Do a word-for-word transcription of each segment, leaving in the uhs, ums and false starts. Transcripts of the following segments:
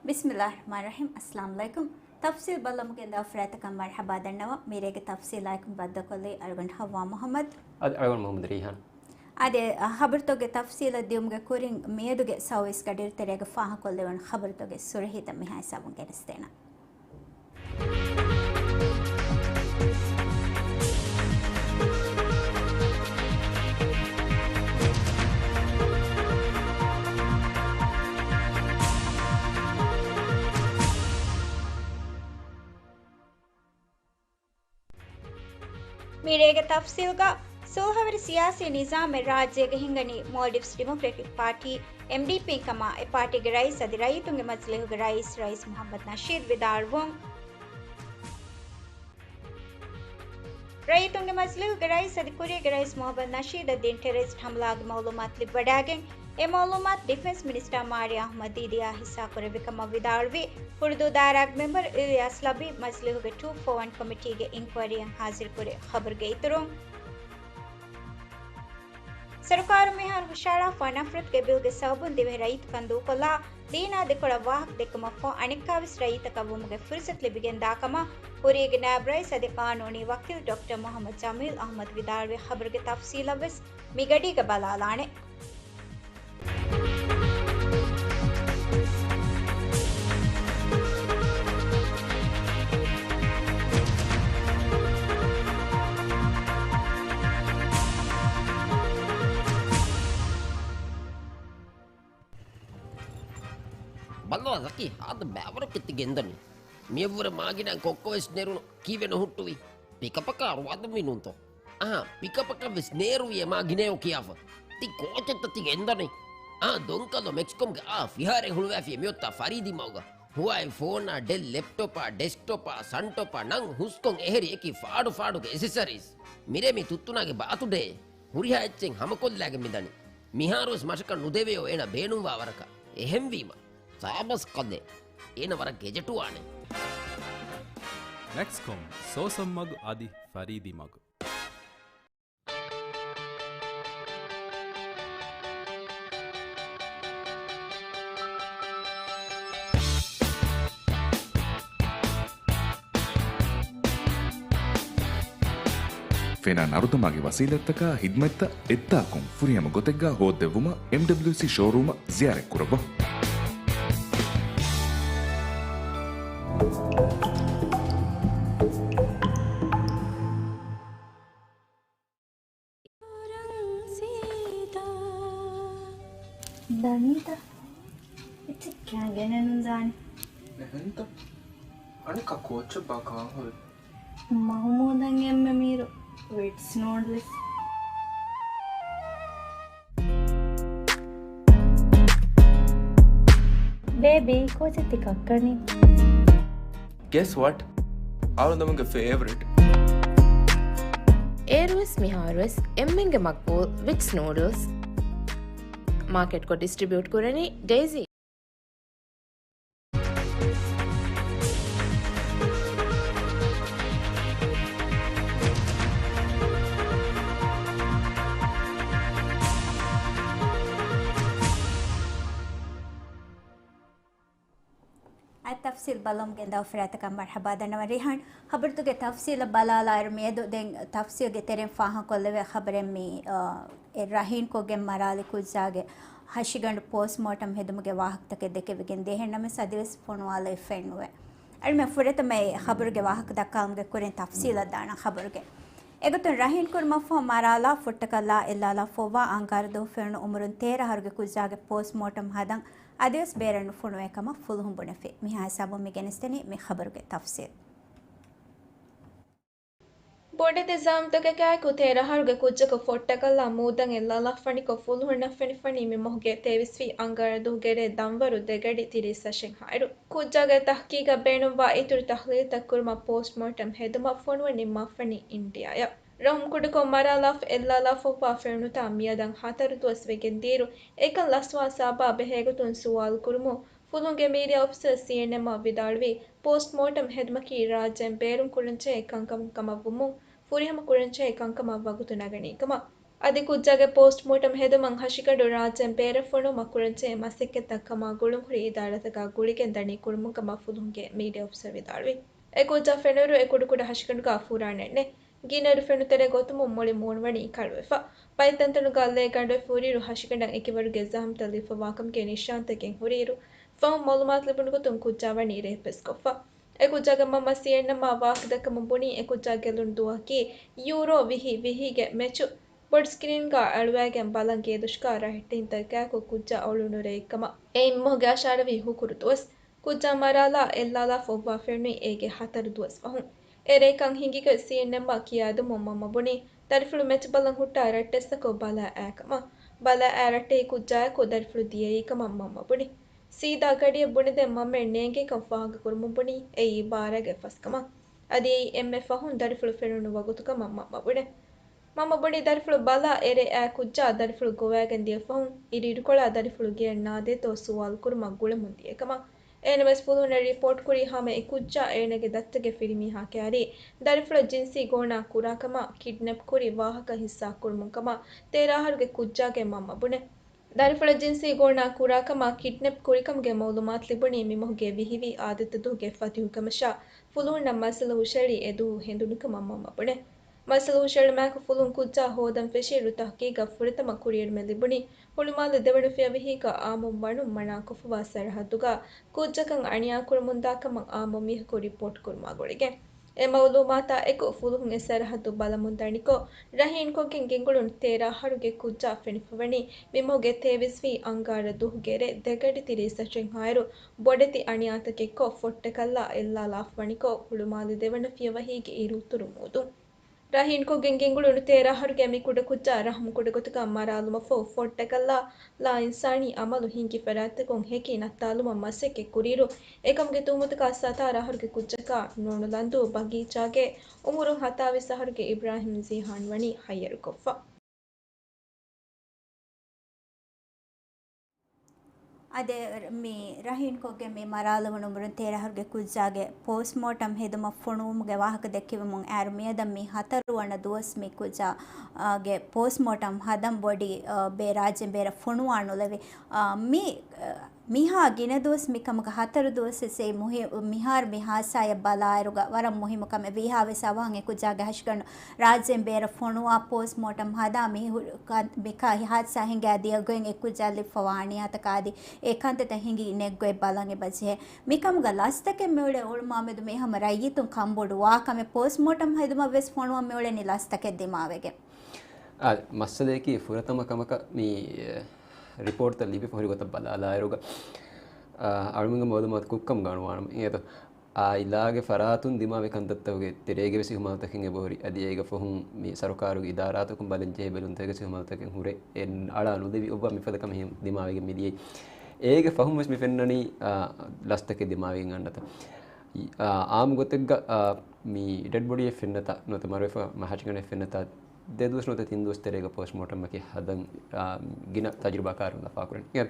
ބިސްމިއްލާހި ރަޙްމާނި ރަޙީމް. އައްސަލާމު ޢަލައިކުމް. ތަފްސީލް ބައްލަވަމުން ގެންދަވާ ފަރާތްތަކަށް މަރުޙަބާ ދަންނަވަން. މިރޭގެ ތަފްސީލާއެކު ބައްދަލުކޮށްލީ އަޅުގަނޑު ޙައްވާ މުޙައްމަދު. އަދި އަޅުގަނޑު މުޙައްމަދު ރައިޙާން. އާދެ، އަ، ޚަބަރުތަކުގެ ތަފްސީލަށް ދިޔުމުގެ ކުރިން މިއަދުގެ ސައުވީސް ގަޑިއިރު ތެރޭގަ ފާހަގަކޮށްލެވުނު ޚަބަރުތަކުގެ ސުރަހީތައް މިހާ ހިސާބުން ގެނެސްދޭނަން. މިރޭގެ ތަފްސީލްގަ، ސުލްހަވެރި ސިޔާސީ ނިޒާމެއް ރާއްޖޭގަ ހިންގަނީ މޯލްޑިވްސް ޑިމޮކްރެޓިކް ޕާޓީ، އެމްޑީޕީން ކަމަށް އެ ޕާޓީގެ ރައީސް އަދި ރައްޔިތުންގެ މަޖިލީހުގެ ރައީސް، ރައީސް މުޙައްމަދު ނަޝީދު ވިދާޅުވުން. ރައްޔިތުންގެ މަޖިލީހުގެ ރައީސް އަދި ކުރީގެ ރައީސް މުޙައްމަދު ނަޝީދަށް ދިން ޓެރަރިސްޓް ޙަމްލާގެ މަޢުލޫމާތު ލިބިވަޑައިގެން، އެ މަޢުލޫމާތު ޑިފެންސް މިނިސްޓާ މާރިޔާ އަޙްމަދީ ދިޔާ ހިއްސާކުރެއްވި ކަމަށް ވިދާޅުވި، ހުރުދޫ ދާއިރާގެ މެމްބަރު އިލްޔާސް ލަބީބް މަޖިލީހުގެ ޓޫ ފޯ ވަން ކޮމިޓީގެ އިންކުއަރީއަށް ހާޒިރުކުރި ޚަބަރުގެ އިތުރުން. ސަރުކާރުން މިހާރު ހުށަހަޅާފަ ނަފްރަތުގެ ބިލްގެ ސަބަބުން ދިވެހި ރައްޔިތުކަން ދޫކޮށްލާ، ދީނާ ދެކޮޅަށް ވާހަކަ ދެއްކުމަށްފަހު އަނެއްކާވެސް ރައްޔިތަކަށް ވުމުގެ ފުރުސަތު ލިބިގެންދާ ކަމަށް ކުރީގެ ނާއިބު ރައީސް އަދި ޤާނޫނީ ވަކީލް ޑޮކްޓަރ މުޙައްމަދު ޖަމީލް އަޙްމަދު ވިދާޅުވި ޚަބަރުގެ ތަފްސީލަށްވެސް މި ގަޑީގަ ބަލާލާނެ. ބައްލަވާ ޒަކީ، ހާދަ ބައިވަރަކަށް ތި ގެންދަނީ. މިއަށްވުރެ މާގިނަ ކޮއްކޮވެސް ނެރުނު ކީއްވެ ނުހުއްޓުވީ؟ ޕިކަޕަކާ ރުވާދަންވީ ނޫންތޯ؟ އާ، ޕިކަޕަކަށް ވެސް ނޭރުވި އެ މާ ގިނައޯ ކިޔާފަ. ތި ކޯޗެއްތަ ތި ގެންދަނީ؟ އާ، ދޮންކަލޯ މެކްސްކޮމްގެ އާ ފިހާރައެއް ހުޅުވައިފި މިއޮތާ ފަރީދީ މަގުގަ. ހުވާއި ފޯނާ، ޑެލް ލެޕްޓޮޕާ، ޑެސްކްޓޮޕާ، ސަންޓޮޕާ ނަން ހުސްކޮން އެހެރި އެކި ފާޑު ފާޑުގެ އެސެސަރީސް. މިރޭ މި ތުއްތުނާގެ ބާތުޑޭ. ހުރިހާ އެއްޗެއް ހަމަކޮށްލާގެން މިދަނީ. މިހާރުވެސް މަށަކަށް ނުދެވެޔޯ އޭނަ ބޭނުންވާ ވަރަކަށް. އެހެންވީމަ. ސާބަސް ކަލޭ. އޭނަ ވަރަށް ގެޖެޓުވާނެ. މެކްސްކޮމް، ސޯސަން މަގު އަދި ފަރީދީ މަގު. ފެނާ ނަރުދަމާގެ ވަސީލަތްތަކާ ހިދްމަތްތައް އެއްދާކުން ފުރިހަމަ ގޮތެއްގާ ހޯއްދެއްވުމަށް އެމްޑަބްލިއުސީ ޝޯރޫމަށް ޒިޔާރަތްކުރައްވާ. ދަނީތަ؟ އެއްޗެއް ކާ ގެނެއްނު ދާނެ. އެހެންތަ؟ އަނެއްކާ ކޯއްޗެއްބާ ކާން ހުރީ؟ މަހުމޫދަށް އެންމެ މީރު ވިޓްސް ނޫޑްލްސް. ބޭބީ، ކޯޗެއް ތި ކައްކަނީ؟ Guess what? އަޅުގަނޑުގެ ފޭވަރިޓް. އޭރުވެސް މިހާރުވެސް އެންމެންގެ މަގްބޫލް ވިޓްސް ނޫޑްލްސް މާކެޓްކޮށް ޑިސްޓްރިބިއުޓް ކުރަނީ ޑޭޒީ. އަދި ތަފްސީލް ބަލަމުގެ ދައުފަރާތަކަށް މަރްޙަބާ ދަންނަވަން ރިހާން. ޚަބަރުތަކުގެ ތަފްސީލަށް ބަލާލާއިރު، މިއަދު ދެން ތަފްސީލްގެ ތެރެއިން ފާހަގަކޮށްލެވޭ ޚަބަރެއް މި، އަ، އެ ރަހީންކޮށްގެން މަރާލި ކުއްޖާގެ ހަށިގަނޑު ޕޯސްޓްމޯޓަމް ހެދުމުގެ ވާހަކަތަކެއް ދެކެވިގެން ދިޔަ. އެހެންނަމަވެސް އަދިވެސް ފޮނުވާލައިފައެއް ނުވޭ. އަޅުމެން ފުރަތަމަ އެ ޚަބަރުގެ ވާހަކަ ދައްކާލުމުގެ ކުރިން ތަފްސީލަށް ދާނަން ޚަބަރުގެ. އެގޮތުން ރަހީން ކުރުމަށްފަހު މަރާލާ ފުއްޓަކަށްލާ އެއްލާލާފައިވާ އަންގާރަ ދުވަހު ފެނުނު އުމުރުން ތޭރަ އަހަރުގެ ކުއްޖާގެ ޕޯސްޓްމޯޓަމް ހަދަން އަދިވެސް ބޭރަށް ނުފޮނުވޭ ކަމަށް ފުލުހުން ބުނެފި. މިހާ ހިސާބުން މި ގެނެސްދެނީ މި ޚަބަރުގެ ތަފްސީލް. ބޮޑެތި ޒާމްތަކަކާއެކު ތޭރަ އަހަރުގެ ކުއްޖަކު ފޮއްޓަކަށްލާ މޫދަން އެއްލާލާފަނިކޮށް ފުލުހުންނަށް ފެނިފަނީ މި މަހުގެ ތޭވީސް ވި އަންގާރަ ދުވަހުގެ ރޭ ދަންވަރު ދެ ގަޑި ތިރީސް އަށެއްހާއިރު. ކުއްޖާގެ ތަހްޤީޤަށް ބޭނުންވާ އިތުރު ތަޙްލީލްތައް ކުރުމަށް ޕޯސްޓްމޯޓަމް ހެދުމަށް ފޮނުވަން ނިންމާފަނީ އިންޑިއާއަށް. ރަހުމް ކުޑަކޮށް މަރާލާފަ އެއްލާލާފައިވާ ފެނުނުތާ މިއަދަށް ހަތަރު ދުވަސް ވެގެން ދިޔައިރު، އެކަން ލަސްވާ ސަބަބާ ބެހޭގޮތުން ސުވާލު ކުރުމުން، ފުލުހުންގެ މީޑިއާ އޮފިސަރ ސީއެންއެމްއަށް ވިދާޅުވީ، ޕޯސްޓްމޯޓަމް ހެދުމަކީ ރާއްޖޭން ބޭރުން ކުރަންޖެހޭ ކަންކަމެއް ކަމަށްވުމުން، ފުރިހަމަ ކުރަންޖެހޭ ކަންކަމަށް ވަގުތު ނަގަނީ ކަމަށް. އަދި ކުއްޖާގެ ޕޯސްޓްމޯޓަމް ހެދުމަށް ހަށިގަނޑު ރާއްޖޭން ބޭރަށް ފޮނުވުމަށް ކުރަންޖެހޭ މަސައްކަތްތައް ކަމާ ގުޅުންހުރި އިދާރާތަކާ ގުޅިގެން ދަނީ ކުރަމުން ކަމަށް ފުލުހުންގެ މީޑިއާ އޮފިސަރ ވިދާޅުވި. އެ ކުއްޖާ ފެނުއިރު އެ ކުޑަކުޑަ ހަށިގަނޑުގަ ފުރާނެއް ނެތް. ގިނައިރު ފެނު ތެރޭ ގޮތުމުން މުޅި މޫނުވަނީ ކަޅުވެފަ. ބައެއް ތަންތަނުގަ ލޭގަނޑުވެ ފޫރިއިރު ހަށިގަނޑަށް އެކިވަރުގެ ޒަހަމްތައް ލިބިފަވާކަމުގެ ނިޝާންތަކެއް ހުރިއިރު، ފަހުން މައުލޫމާތު ލިބުނު ގޮތުން ކުއްޖާ ވަނީ ރޭޕްވެސް ކޮށްފަ. އެ ކުއްޖާގެ މަންމަ ސީއެންއެމްއާ ވާހަކަ ދައްކަމުން ބުނީ، އެ ކުއްޖާ ގެއްލުނު ދުވަހަކީ ޔޫރޯ ވިހި ވިހިގެ މެޗު ބޮޑު ސްކްރީންގަ އަޅުވައިގެން ބަލަން ގޭދޮށުގަ ރަހެއްޓެހިންތަކާއެކު ކުއްޖާ އޮޅުނު ރެއެއްކަމަށް. އެއިން މީހުން އަށާރަވީ ހުކުރު ދުވަސް. ކުއްޖާ މަރާލާ އެއްލާލާފަ އޮއްވާފައި އޮތް އޭގެ ހަތަރު ދުވަސް ފަހުން. އެ ރޭ ކަން ހިނގިގޮތް ސީއެންއެމްއަށް ކިޔާދެމުން މަންމަ ބުނީ، ދަރިފުޅު މެޗް ބަލަން ހުއްޓާ ރައްޓެއްސަކު ބަލާ އައިކަމަށް. ބަލާ އައި ރައްޓެހި ކުއްޖާއެކު ދަރިފުޅު ދިޔައީކަމަށް މަންމަ ބުނި. ސީދާ ގަޑިއަށް ބުނެދޭން މަންމައަށް ނޭނގޭކަން ފާހަގަކުރަމުން ބުނީ، އެއީ ބާރާގެ ފަސްކަމަށް. އަދި އެއީ އެންމެ ފަހުން ދަރިފުޅު ފެނުނު ވަގުތުކަމަށް މަންމަ ބުނެ. މަންމަ ބުނި ދަރިފުޅު ބަލާ އެރޭ އައި ކުއްޖާ ދަރިފުޅު ގޮވައިގެން ދިޔަ ފަހުން އިރުއިރުކޮޅާ ދަރިފުޅު ގެޔަށް ނާދޭތޯ ސުވާލު ކުރުމަށް ގުޅަމުން ދިޔަކަމަށް. އެހެންނަމަވެސް ފުލުހުންނަށް ރިޕޯޓް ކުރީ ހަމަ އެ ކުއްޖާ އޭނަގެ ދައްތަގެ ފިރިމީހާ ކައިރި ދަރިފުޅަށް ޖިންސީ ގޯނާ ކުރާކަމަށް ކިޑްނެޕް ކުރި ވާހަކަ ހިއްސާ ކުރުމުން ކަމަށް ތޭރަ އަހަރުގެ ކުއްޖާގެ މަންމަ ބުނެ. ދަރިފުޅަށް ޖިންސީ ގޯނާ ކުރާކަމަށް ކިޑްނެޕް ކުރިކަމުގެ މައުލޫމާތު ލިބުނީ މި މަހުގެ ވިހި ވިހި އާދިއްތަ ދުވަހުގެ ފަތިހު ކަމަށާ، ފުލުހުންނަށް މައްސަލަ ހުށައެޅީ އެ ދުވަހު ހެނދުނު ކަމަށް މަންމަ ބުނެ. މައްސަލަ ހުށައެޅުމާއެކު ފުލުހުން ކުއްޖާ ހޯދަން ފެށިއިރު ތަހުގީގަށް ފުރަތަމަ ކުރިއެރުމެއް ލިބުނީ ހުޅުމާލެ ދެވަނަ ފިޔަވަހީގަ އާއްމުން ވަނުން މަނާކޮށްފަވާ ސަރަހައްދުގަ ކުއްޖަކަށް އަނިޔާކުރަމުންދާ ކަމަށް އާއްމު މީހަކު ރިޕޯޓް ކުރުމާ ގުޅިގެން. އެ މައުލޫމާތާ އެކު ފުލުހުން އެ ސަރަހައްދު ބަލަމުން ދަނިކޮށް، ރަހީންކޮށްގެން ގެންގުޅުނު ތޭރަ އަހަރުގެ ކުއްޖާ ފެނިފަވަނީ މި މަހުގެ ތޭވީސް ވިހި އަންގާރަ ދުވަހުގެ ރޭ ދެގަޑި ތިރީސް އަށެއްހާއިރު، ބޮޑެތި އަނިޔާތަކެއްކޮށް ފޮއްޓަކަށްލާ އެއްލާލާފަވަނިކޮށް، ހުޅުމާލެ ދެވަނަ ފިޔަވަހީގެ އިރުއުތުރު މޫދުން. ރަހީންކޮށްގެން ގެންގުޅުނު ތޭރަ އަހަރުގެ މި ކުޑަކުއްޖާ ރަހުމް ކުޑަގޮތަކަށް މަރާލުމަށްފަހު ފޮއްޓަކަށްލާ ލާއިންސާނީ އަމަލު ހިންގި ފަރާތްތަކުން ހެކި ނައްތާލުމަށް މަސައްކަތް ކުރިއިރު، އެކަމުގެ ތުހުމަތުގަ ސަތާރަ އަހަރުގެ ކުއްޖަކާ ނޮނުލަންދޫ ބަގީޗާގެ އުމުރުން ހަތާވީސް އަހަރުގެ އިބްރާހިމް ޒީހާން ވަނީ ހައްޔަރުކޮށްފަ. އާދެ، މި ރަހީންކޮށްގެން މި މަރާލުވުނު އުމުރުން ތޭރަ އަހަރުގެ ކުއްޖާގެ ޕޯސްޓްމޯޓަމް ހެދުމަށް ފޮނުވުމުގެ ވާހަކަ ދެއްކެވުމުން އައިރު މިއަދަށް މި ހަތަރު ވަނަ ދުވަސް މި ކުއްޖާގެ ޕޯސްޓްމޯޓަމް ހަދަން ބޮޑީ، އާ، ބޭ ރާއްޖޭން ބޭރަށް ފޮނުވާނުލެވި. އާ، މި، އާ، މިހާ ގިނަ ދުވަސް މިކަމުގަ ހަތަރު ދުވަސް ވެސް އެ މުހި-، މިހާރު މި ހާދިސާއަށް ބަލާއިރުގަ ވަރަށް މުހިއްމު ކަމެއް ވީހާވެސް އަވަހަށް އެ ކުއްޖާގެ ހަށިގަނޑު ރާއްޖޭން ބޭރަށް ފޮނުވާ ޕޯސްޓްމޯޓަމް ހަދާ މި ހު-، ކަ-، މި ކަ-، ހާދިސާ ހިނގާ ދިޔަ ގޮތް އެ ކުއްޖާ ލިބިފަވާ އަނިޔާތަކާ އަދި އެ ކަންތައްތައް ހިނގި ނެތް ގޮތް ބަލަން އެބަޖެހޭ. މިކަމުގަ ލަސްތަކެއް މިއުޅޭ އުޅުމާމެދު މި ހަމަ ރައްޔިތުން ކަންބޮޑުވާ ކަމެއް ޕޯސްޓްމޯޓަމް ހެދުމަށް ވެސް ފޮނުވަން މިއުޅެނީ ލަސްތަކެއް ދިމާވެގެން. އާ، މައްސަލަޔަކީ ފުރަތަމަ ކަމަކަށް މި، އެ، ރިޕޯޓްތައް ލިބިފަ ހުރި ގޮތަށް ބަލާލާއިރުގަ، އާ، އަޅުމެންގެ މައުލޫމާތު ކުއްކަމުގަ އަންނަވާނަމަ އިނގޭތޯ. އާ، އާއިލާގެ ފަރާތުން ދިމާވި ކަންތައްތަކުގެ ތެރޭގަވެސް އިހުމާލުތަކެއް އެބަހުރި. އަދި އޭގެ ފަހުން މި ސަރުކާރުގެ އިދާރާތަކުން ބަލަންޖެހޭ ބެލުންތަކެއް އިހުމާލުތަކެއް ހުރެ. އެ އަޅާ ނުލެވި އޮއްވާ މިފަދަ ކަމެއް ދިމާވެގެން މިދިޔައީ. އޭގެ ފަހުން ވެސް މި ފެންނަނީ، އާ، ލަސްތަކެއް ދިމާވެގެން އަންނަތަން. އާ، އާއްމު ގޮތެއްގަ، އާ، މި ޑެޑް ބޮޑީއެއް ފެންނަތާ ނުވަތަ މަރުވެފަ ހަށިގަނޑެއް ފެންނަތާ ދެ ދުވަސް ނުވަތަ ތިން ދުވަސް ތެރޭގަ ޕޯސްޓްމޯޓަމްއަކީ ހަދަން، އާ، ގިނަ ތަޖުރިބާކާރުން ލަފާކުރަނީ. އެ،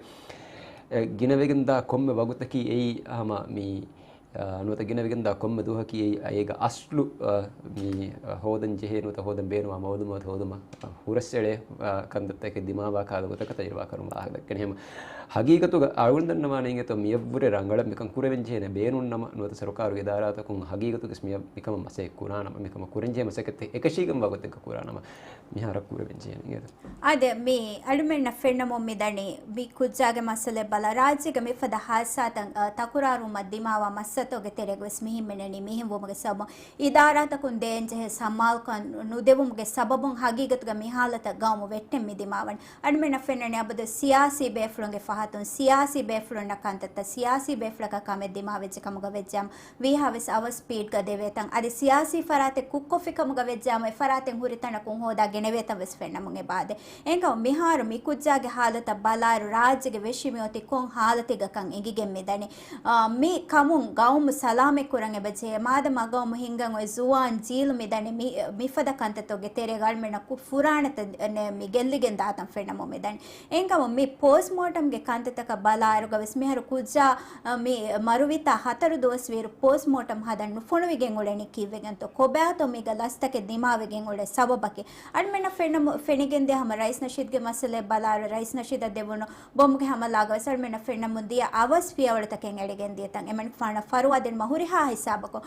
ގިނަވެގެންދާ ކޮންމެ ވަގުތަކީ އެއީ ހަމަ މި، އާ، ނުވަތަ ގިނަވެގެންދާ ކޮންމެ ދުވަހަކީ އެއީ އޭގަ އަސްލު، އާ، މި، އާ، ހޯދަން ޖެހޭ ނުވަތަ ހޯދަން ބޭނުންވާ މައުލޫމާތު ހޯދުމަށް، އާ، ހުރަސްއެޅޭ، އާ، ކަންތައްތަކެއް ދިމާވާ ކަހަލަ ގޮތަކަށް ތަޖުރިބާކާރުން ވާހަކަ ދައްކަނީ. ހަމަ ހަގީގަތުގަ އަޅުގަނޑު ދަންނަވާނެ އިނގޭތޯ މިއަށްވުރެ ރަނގަޅަށް މިކަން ކުރެވެން ޖެހޭނެ ބޭނުން ނަމަ، ނުވަތަ ސަރުކާރުގެ އިދާރާތަކުން ހަގީގަތުގަސް މިއަށް މިކަމަށް މަސައްކަތް ކުރާނަމަ، މިކަމަށް ކުރަންޖެހޭ މަސައްކަތްތައް އެކަށީގެންވާ ގޮތެއްގަ ކުރާނަމަ، މިހާރަށް ކުރެވެން ޖެހޭނެ އިނގޭތޯ. އާދެ، މި އަޅުމެންނަށް ފެންނަމުން މިދަނީ މި ކުއްޖާގެ މައްސަލައެއް ބަލާ، ރާއްޖޭގަ މިފަދަ ހާދިސާތައް، އަ، ތަކުރާރުވުމަށް ދިމާވާ މައްސަތުގެ ތެރޭގަވެސް މި ހިމެނެނީ. މި ހިންވުމުގެ ސަބަބުން އިދާރާތަކުން ދޭންޖެހޭ ސަމާލުކަން ނުދެވުމުގެ ސަބަބުން ހަގީގަތުގަ މި ހާލަތަށް ގައުމު ވެއްޓެން މި ދިމާވަނީ. އަންމެނަށް ފެންނަނީ އަބަދު ސިޔާސީ ބޭފުޅުންގެ ފަހަތުން ސިޔާސީ ބޭފުޅުންނަށް ކަންތައްތައް ސިޔާސީ ބޭފުޅަކަށް ކަމެއް ދިމާވެއްޖެ ކަމުގަ ވެއްޖާމަ ވީހާވެސް އަވަސް ސްޕީޑްގަ ދެވޭތަން. އަދި ސިޔާސީ ފަރާތެއް ކުށްކޮށްފި ކަމުގަ ވެއްޖާމަ އެ ފަރާތެއް ހުރި ތަނަކުން ހޯދާ ގެނެވޭތަން ވެސް ފެންނަމުން އެބާދެ. އެހެންކަމުން މިހާރު މި ކުއްޖާގެ ހާލަތަށް ބަލާއިރު ރާއްޖޭގެ ވެށި މިއޮތީ ކޮން ހާލަތެއްގަކަން އެނގިގެން މިދަނީ. އާ، މި ކަމުން ގައުމު ސަލާމަތް ކުރަން އެބަޖެހޭ. މާދަމާ ގައުމު ހިންގަން އޮތް ޒުވާން ޖީލު މިދަނީ މި، މިފަދަ ކަންތައްތަކުގެ ތެރޭގަ އަޅުމެންނަށް ކުށް ފުރާނަތައް ނެ-، މި ގެއްލިގެން ދާތަން ފެންނަމުން މިދަނީ. އެހެންކަމުން މި ޕޯސްޓްމޯޓަމްގެ ކަންތައްތަކަށް ބަލާއިރުގަ ވެސް މިހާރު ކުއްޖާ، އަ، މި މަރުވިތާ ހަތަރު ދުވަސްވީއިރު ޕޯސްޓްމޯޓަމް ހަދަން ނުފޮނުވިގެން އުޅެނީ ކީއްވެގެންތޯ؟ ކޮބާތޯ މީގަ ލަސްތަކެއް ދިމާވެގެން އުޅޭ ސަބަބަކީ؟ އަޅުމެންނަށް ފެންނަމު-، ފެނިގެންދިޔަ ހަމަ ރައީސް ނަޝީދުގެ މައްސަލައެއް ބަލާއިރު، ރައީސް ނަޝީދަށް ދެވުނު ބޮމުގެ ހަމަލާގަ ވެސް އަޅުމެންނަށް ފެންނަމުން ދިޔަ އަވަސް ފިޔަވަޅުތަކެއް އެޅިގެން ދިޔަތަން އެމަނިކުފާނަށް ފަރުވާ ދިނުމަށް ހުރިހާ ހިސާބަކުން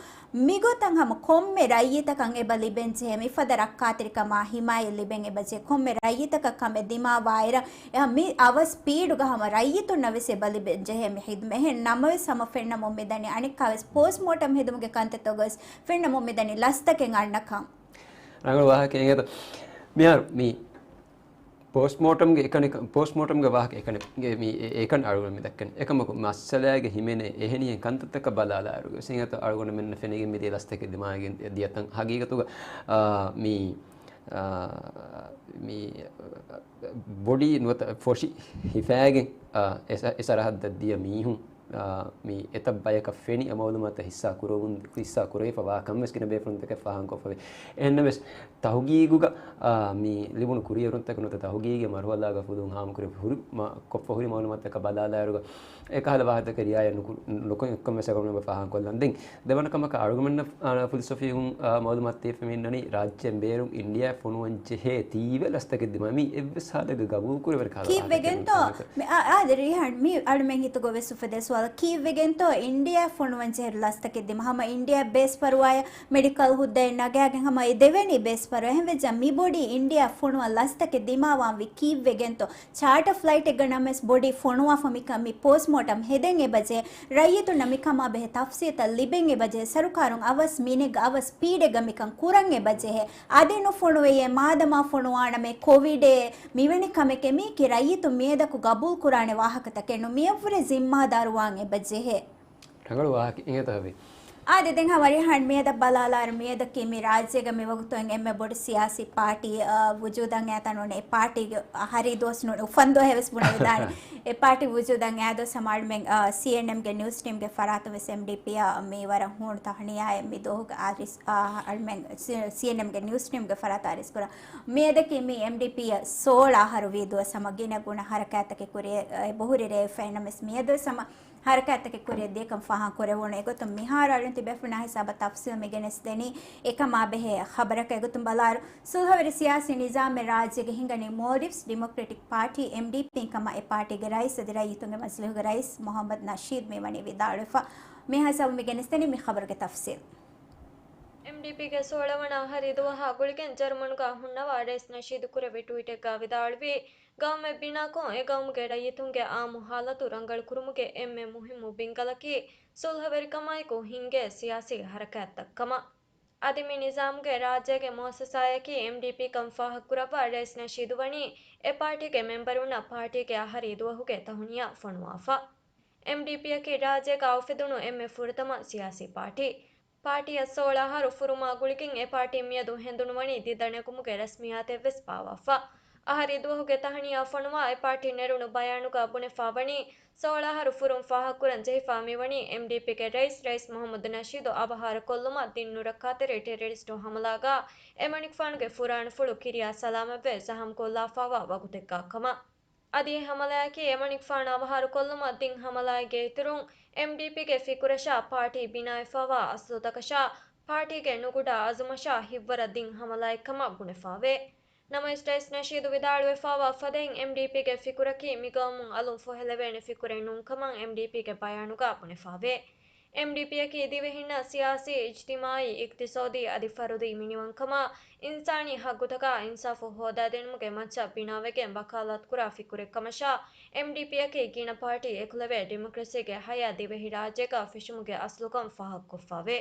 މިގޮތަށް ހަމަ ކޮންމެ ރައްޔިތަކަށް އެބަ ލިބެން ޖެހޭ މިފަދަ ރައްކާތެރިކަމާ ހިމާޔަތް ލިބެން އެބަ ޖެހޭ ކޮންމެ ރައްޔިތަކަށް ކަމެއް ދިމާވާއިރަށް، އެހާ މި އަވަސް ސްޕީޑުގަ ހަމަ ރައްޔިތުންނަށް ވެސް އެބަ ލިބެން ޖެހޭ މި ހިދުމަތް. އެހެން ނަމަވެސް ހަމަ ފެންނަމުން މިދަނީ އަނެއްކާވެސް ޕޯސްޓްމޯޓަމް ހެދުމުގެ ކަންތައްތަކުގަވެސް ފެންނަމުން މިދަނީ ލަސްތަކެއް އަންނަކަން. ރަނގަޅު ވާހަކަ އިނގޭތޯ. މިހާރު މި ޕޯސްޓްމޯޓަމްގެ އެކަނި، ޕޯސްޓްމޯޓަމްގެ ވާހަކަ އެކަނި، މި އެ-، އެކަން އަޅުގަނޑު މި ދައްކަނީ. އެކަމަކު މައްސަލާގެ ހިމެނޭ އެހެނިހެން ކަންތައްތަކަށް ބަލާލާއިރުގަ ވެސް އިނގޭތޯ އަޅުގަނޑުމެންނަށް ފެނިގެން މިދިޔަ ލަސްތަކެއް ދިމާވެގެން ދިޔަތަން. ހަގީގަތުގަ، އާ، މި، އާ، މި ބޮޑީ ނުވަތަ ފޮށި ހިފާގެން، އާ، އެ ސަ-، އެ ސަރަހައްދަށް ދިޔަ މީހުން އާ، މި އެތައް ބަޔަކަށް ފެނި އެ މައުލޫމާތުތައް ހިއްސާ ކުރެވުން، ހިއްސާ ކުރެވިފަ ވާ ކަން ވެސް ގިނަ ބޭފުޅުންތަކެއް ފާހަގަކޮށްފަވޭ. އެހެންނަމަވެސް، ތަހުގީގުގަ، އާ، މި ލިބުނު ކުރިއެރުންތަކެއް ނުވަތަ ތަހުގީގެއް މަރުހަލާގަ ފުލުހުން ހާމަކުރެ ހުރި، މަ-، ކޮށްފަ ހުރި މައުލޫމާތުތަކަށް ބަލާލާއިރުގަ، އެކަހަލަ ވާހަކަތަކެއް ރިއާޔަތް ނުކު-، ނުކޮށް އެކަމަށް ސަގަމް ނަބަ ފާހަގަކޮށްލަން. ދެން ދެވަނަ ކަމަކަށް އަޅުގަނޑުމެންނަށް، އާ، ފުލުސް އޮފީހުން، އާ، މައުލޫމާތު ދީފަ މި އިންނަނީ ރާއްޖޭން ބޭރުން އިންޑިޔާ ފޮނުވަން ޖެހޭ ތީވެ ލަސްތަކެއް ދިމާ މި އެއްވެސް ހާލެއްގަ ގަބޫލު ކުރެވޭނެ ކަހަލަ ކީއްވެގެންތޯ؟ ވާހަކަތަކެއް ނޫން. މި-، އާ، އާދެ، ރީހާން، މި އަޅުމެން ހިތުގަ ވެސް އުފެދޭ ސުވާލަކީ، ކީއްވެގެންތޯ އިންޑިޔާ ފޮނުވަން ޖެހޭ ލަސްތަކެއް ދިމާ ހަމަ އިންޑިޔާ ބޭސް ފަރުވާޔަށް މެޑިކަލް ހުއްދައެއް ނަގާގެން ހަމަ އެ ދެވެނީ ބޭސް ފަރުވާ. އެހެންވެއްޖާ މި ބޮޑީ އިންޑިޔާ ފޮނުވަން ލަސްތަކެއް ދިމާވާންވީ ކީއްވެގެންތޯ؟ ޗާޓަ ފްލައިޓެއްގަ ނަމަވެސް ބޮޑީ ފޮނުވާފަ މިކަން މި ޕޯސްޓްމޯޓަމް ހެދެން އެބަޖެހޭ. ރައްޔިތުންނަށް މިކަމާ ބެހޭ ތަފްސީލްތައް ލިބެން އެބަޖެހޭ. ސަރުކާރުން އަވަސް މިނެއްގަ އަވަސް ސްޕީޑެއްގަ މިކަން ކުރަން އެބަޖެހޭ. އަދި ނުފޮނުވެޔޭ މާދަމާ ފޮނުވާނަމޭ ކޮވިޑޭ މިވެނި ކަމެކޭ މީކީ ރައްޔިތުން މިއަދަކު ގަބޫލު ކުރާނެ ވާހަކަތަކެއް ނޫން. މިއަށްވުރެ ޒިންމާދާރުވާން އެބަޖެހޭ. ރަނގަޅު ވާހަކަ އިނގޭތަ ހަވީ. އާދެ، ދެން ހަމަ ރިހާން މިއަދަށް ބަލާލާއިރު މިއަދަކީ މި ރާއްޖޭގަ މިވަގުތު އެންމެ ބޮޑު ސިޔާސީ ޕާޓީ، އާ، ވުޖޫދަށް އައިތަން ނޫން. އެ ޕާޓީގެ އަ، ހަރީ ދުވަސް ނޫން، އުފަންދުވަހެއް ވެސް ބުނެވިދާނެ. އެ ޕާޓީ ވުޖޫދަށް އައި ދުވަސް ހަމަ އަޅުމެން، އާ، ސީއެންއެމްގެ ނިއުސް ޓީމްގެ ފަރާތުން ވެސް އެމްޑީޕީއަށް މި ވަރަށް ހޫނު ތަހުނިޔާއެއް މި ދުވަހުގެ އާރިސް، އާ، އަޅުމެން ސީ-، ސީއެންއެމްގެ ނިއުސް ޓީމްގެ ފަރާތު އާރިސް ކުރާ. މިއަދަކީ މި އެމްޑީޕީއަށް ސޯޅަ އަހަރު ވީ ދުވަސް ހަމަ ގިނަ ގުނަ ހަރަކާތްތަކެއް ކުރިއަށް، އެބަހުރި ރޭ ފެންނަމެސް މިއަދުވެސް ހަމަ ހަރަކާތްތަކެއް ކުރިއަށް ދިޔަކަން ފާހަގަ ކުރެވުނު. އެގޮތުން މިހާރު އަޅުން ތިބޭފުޅުންނާ ހިސާބަށް ތަފްސީލް މި ގެނެސްދެނީ އެކަމާ ބެހޭ ޚަބަރަކަށް. އެގޮތުން ބަލާއިރު، ސުލްހަވެރި ސިޔާސީ ނިޒާމެއް ރާއްޖޭގެ ހިނގަނީ މޯލްޑިވްސް ޑިމޮކްރެޓިކް ޕާޓީ، އެމްޑީޕީ، ކަމަށް އެ ޕާޓީގެ ރައީސް އަދި ރައްޔިތުންގެ މަޖިލީހުގެ ރައީސް މުހައްމަދު ނަޝީދު މިވަނީ ވިދާޅުވެފަ. މި ހިސާބުން މި ގެނެސްދެނީ މި ޚަބަރުގެ ތަފްސީލް. އެމްޑީޕީގެ ސޯޅަ ވަނަ އަހަރީ ދުވަހާ ގުޅިގެން ޖަރުމަނުގަ ހުންނަވާ ރައީސް ނަޝީދު ކުރެއްވި ޓްވީޓެއްގަ ވިދާޅުވީ، ގައުމެއް ބިނާކޮށް، އެ ގައުމުގެ ރައްޔިތުންގެ އާއްމު ހާލަތު ރަނގަޅުކުރުމުގެ އެންމެ މުހިއްމު ބިންގަލަކީ، ސުލްހަވެރިކަމާއެކު ހިންގޭ ސިޔާސީ ހަރަކާތްތައް ކަމަށް. އަދި މި ނިޒާމުގެ ރާއްޖޭގެ މުއައްސަސާއަކީ އެމްޑީޕީ ކަން ފާހަގަކުރައްވާ ރައީސް ނަޝީދު ވަނީ، އެ ޕާޓީގެ މެމްބަރުންނަށް ޕާޓީގެ އަހަރީ ދުވަހުގެ ތަހުނިޔާ ފޮނުވާފަ. އެމްޑީޕީއަކީ ރާއްޖޭގަ އުފެދުނު އެންމެ ފުރަތަމަ ސިޔާސީ ޕާޓީ. ޕާޓީއަށް ސޯޅަ އަހަރު ފުރުމާ ގުޅިގެން އެ ޕާޓީ މިއަދު ހެނދުނުވަނީ ދިދަ ނެގުމުގެ ރަސްމިއްޔާތެއްވެސް ބާއްވާފަ. އަހަރީ ދުވަހުގެ ތަހުނިޔާ ފޮނުވާ އެ ޕާޓީ ނެރުނު ބަޔާނުގަ ބުނެފާވަނީ، ސޯޅަ އަހަރު ފުރުން ފާހަގަކުރަން ޖެހިފާ މިވަނީ އެމްޑީޕީގެ ރައީސް، ރައީސް މުހައްމަދު ނަޝީދު އަވަހާރަކޮށްލުމަށް ދިން ނުރައްކާތެރި ޓެރަރިސްޓު ހަމަލާގަ އެމަނިކުފާނުގެ ފުރާނަފުޅު ކިރިޔާ ސަލާމަތްވެ ޒަހަމްކޮށްލާފާވާ ވަގުތެއްގަ ކަމަށް. އަދި އެ ހަމަލާއަކީ އެމަނިކުފާނު އަވަހާރަކޮށްލުމަށް ދިން ހަމަލާއެއްގެ އިތުރުން، އެމްޑީޕީގެ ފިކުރަށާ ޕާޓީ ބިނާވެފާވާ އަސްލުތަކަށާ، ޕާޓީގެ ނުގުޑާ އަޒުމަށާ ހިތްވަރަށް ދިން ހަމަލާއެއްކަމަށް ބުނެފާވޭ. ނަމަވެސް ރައީސް ނަޝީދު ވިދާޅުވެފާވާ ފަދައިން، އެމްޑީޕީގެ ފިކުރަކީ މިގައުމުން އަލުން ފޮހެލެވޭނެ ފިކުރެއް ނޫންކަމަށް އެމްޑީޕީގެ ބަޔާނުގަ ބުނެފާވޭ. އެމްޑީޕީއަކީ ދިވެހިންނަށް ސިޔާސީ، އިޖްތިމާއީ، އިޤްތިޞާދީ އަދި ފަރުދީ މިނިވަންކަމާ، އިންސާނީ ހައްގުތަކާ އިންސާފު ހޯދާދިނުމުގެ މައްޗަށް ބިނާވެގެން ވަކާލާތުކުރާ ފިކުރެއްކަމަށާ، އެމްޑީޕީއަކީ ގިނަ ޕާޓީ އެކުލެވޭ ޑިމޮކްރަސީގެ ހަޔާތް ދިވެހިރާއްޖޭގަ ފެށުމުގެ އަސްލުކަން ފާހަގަކޮށްފާވޭ.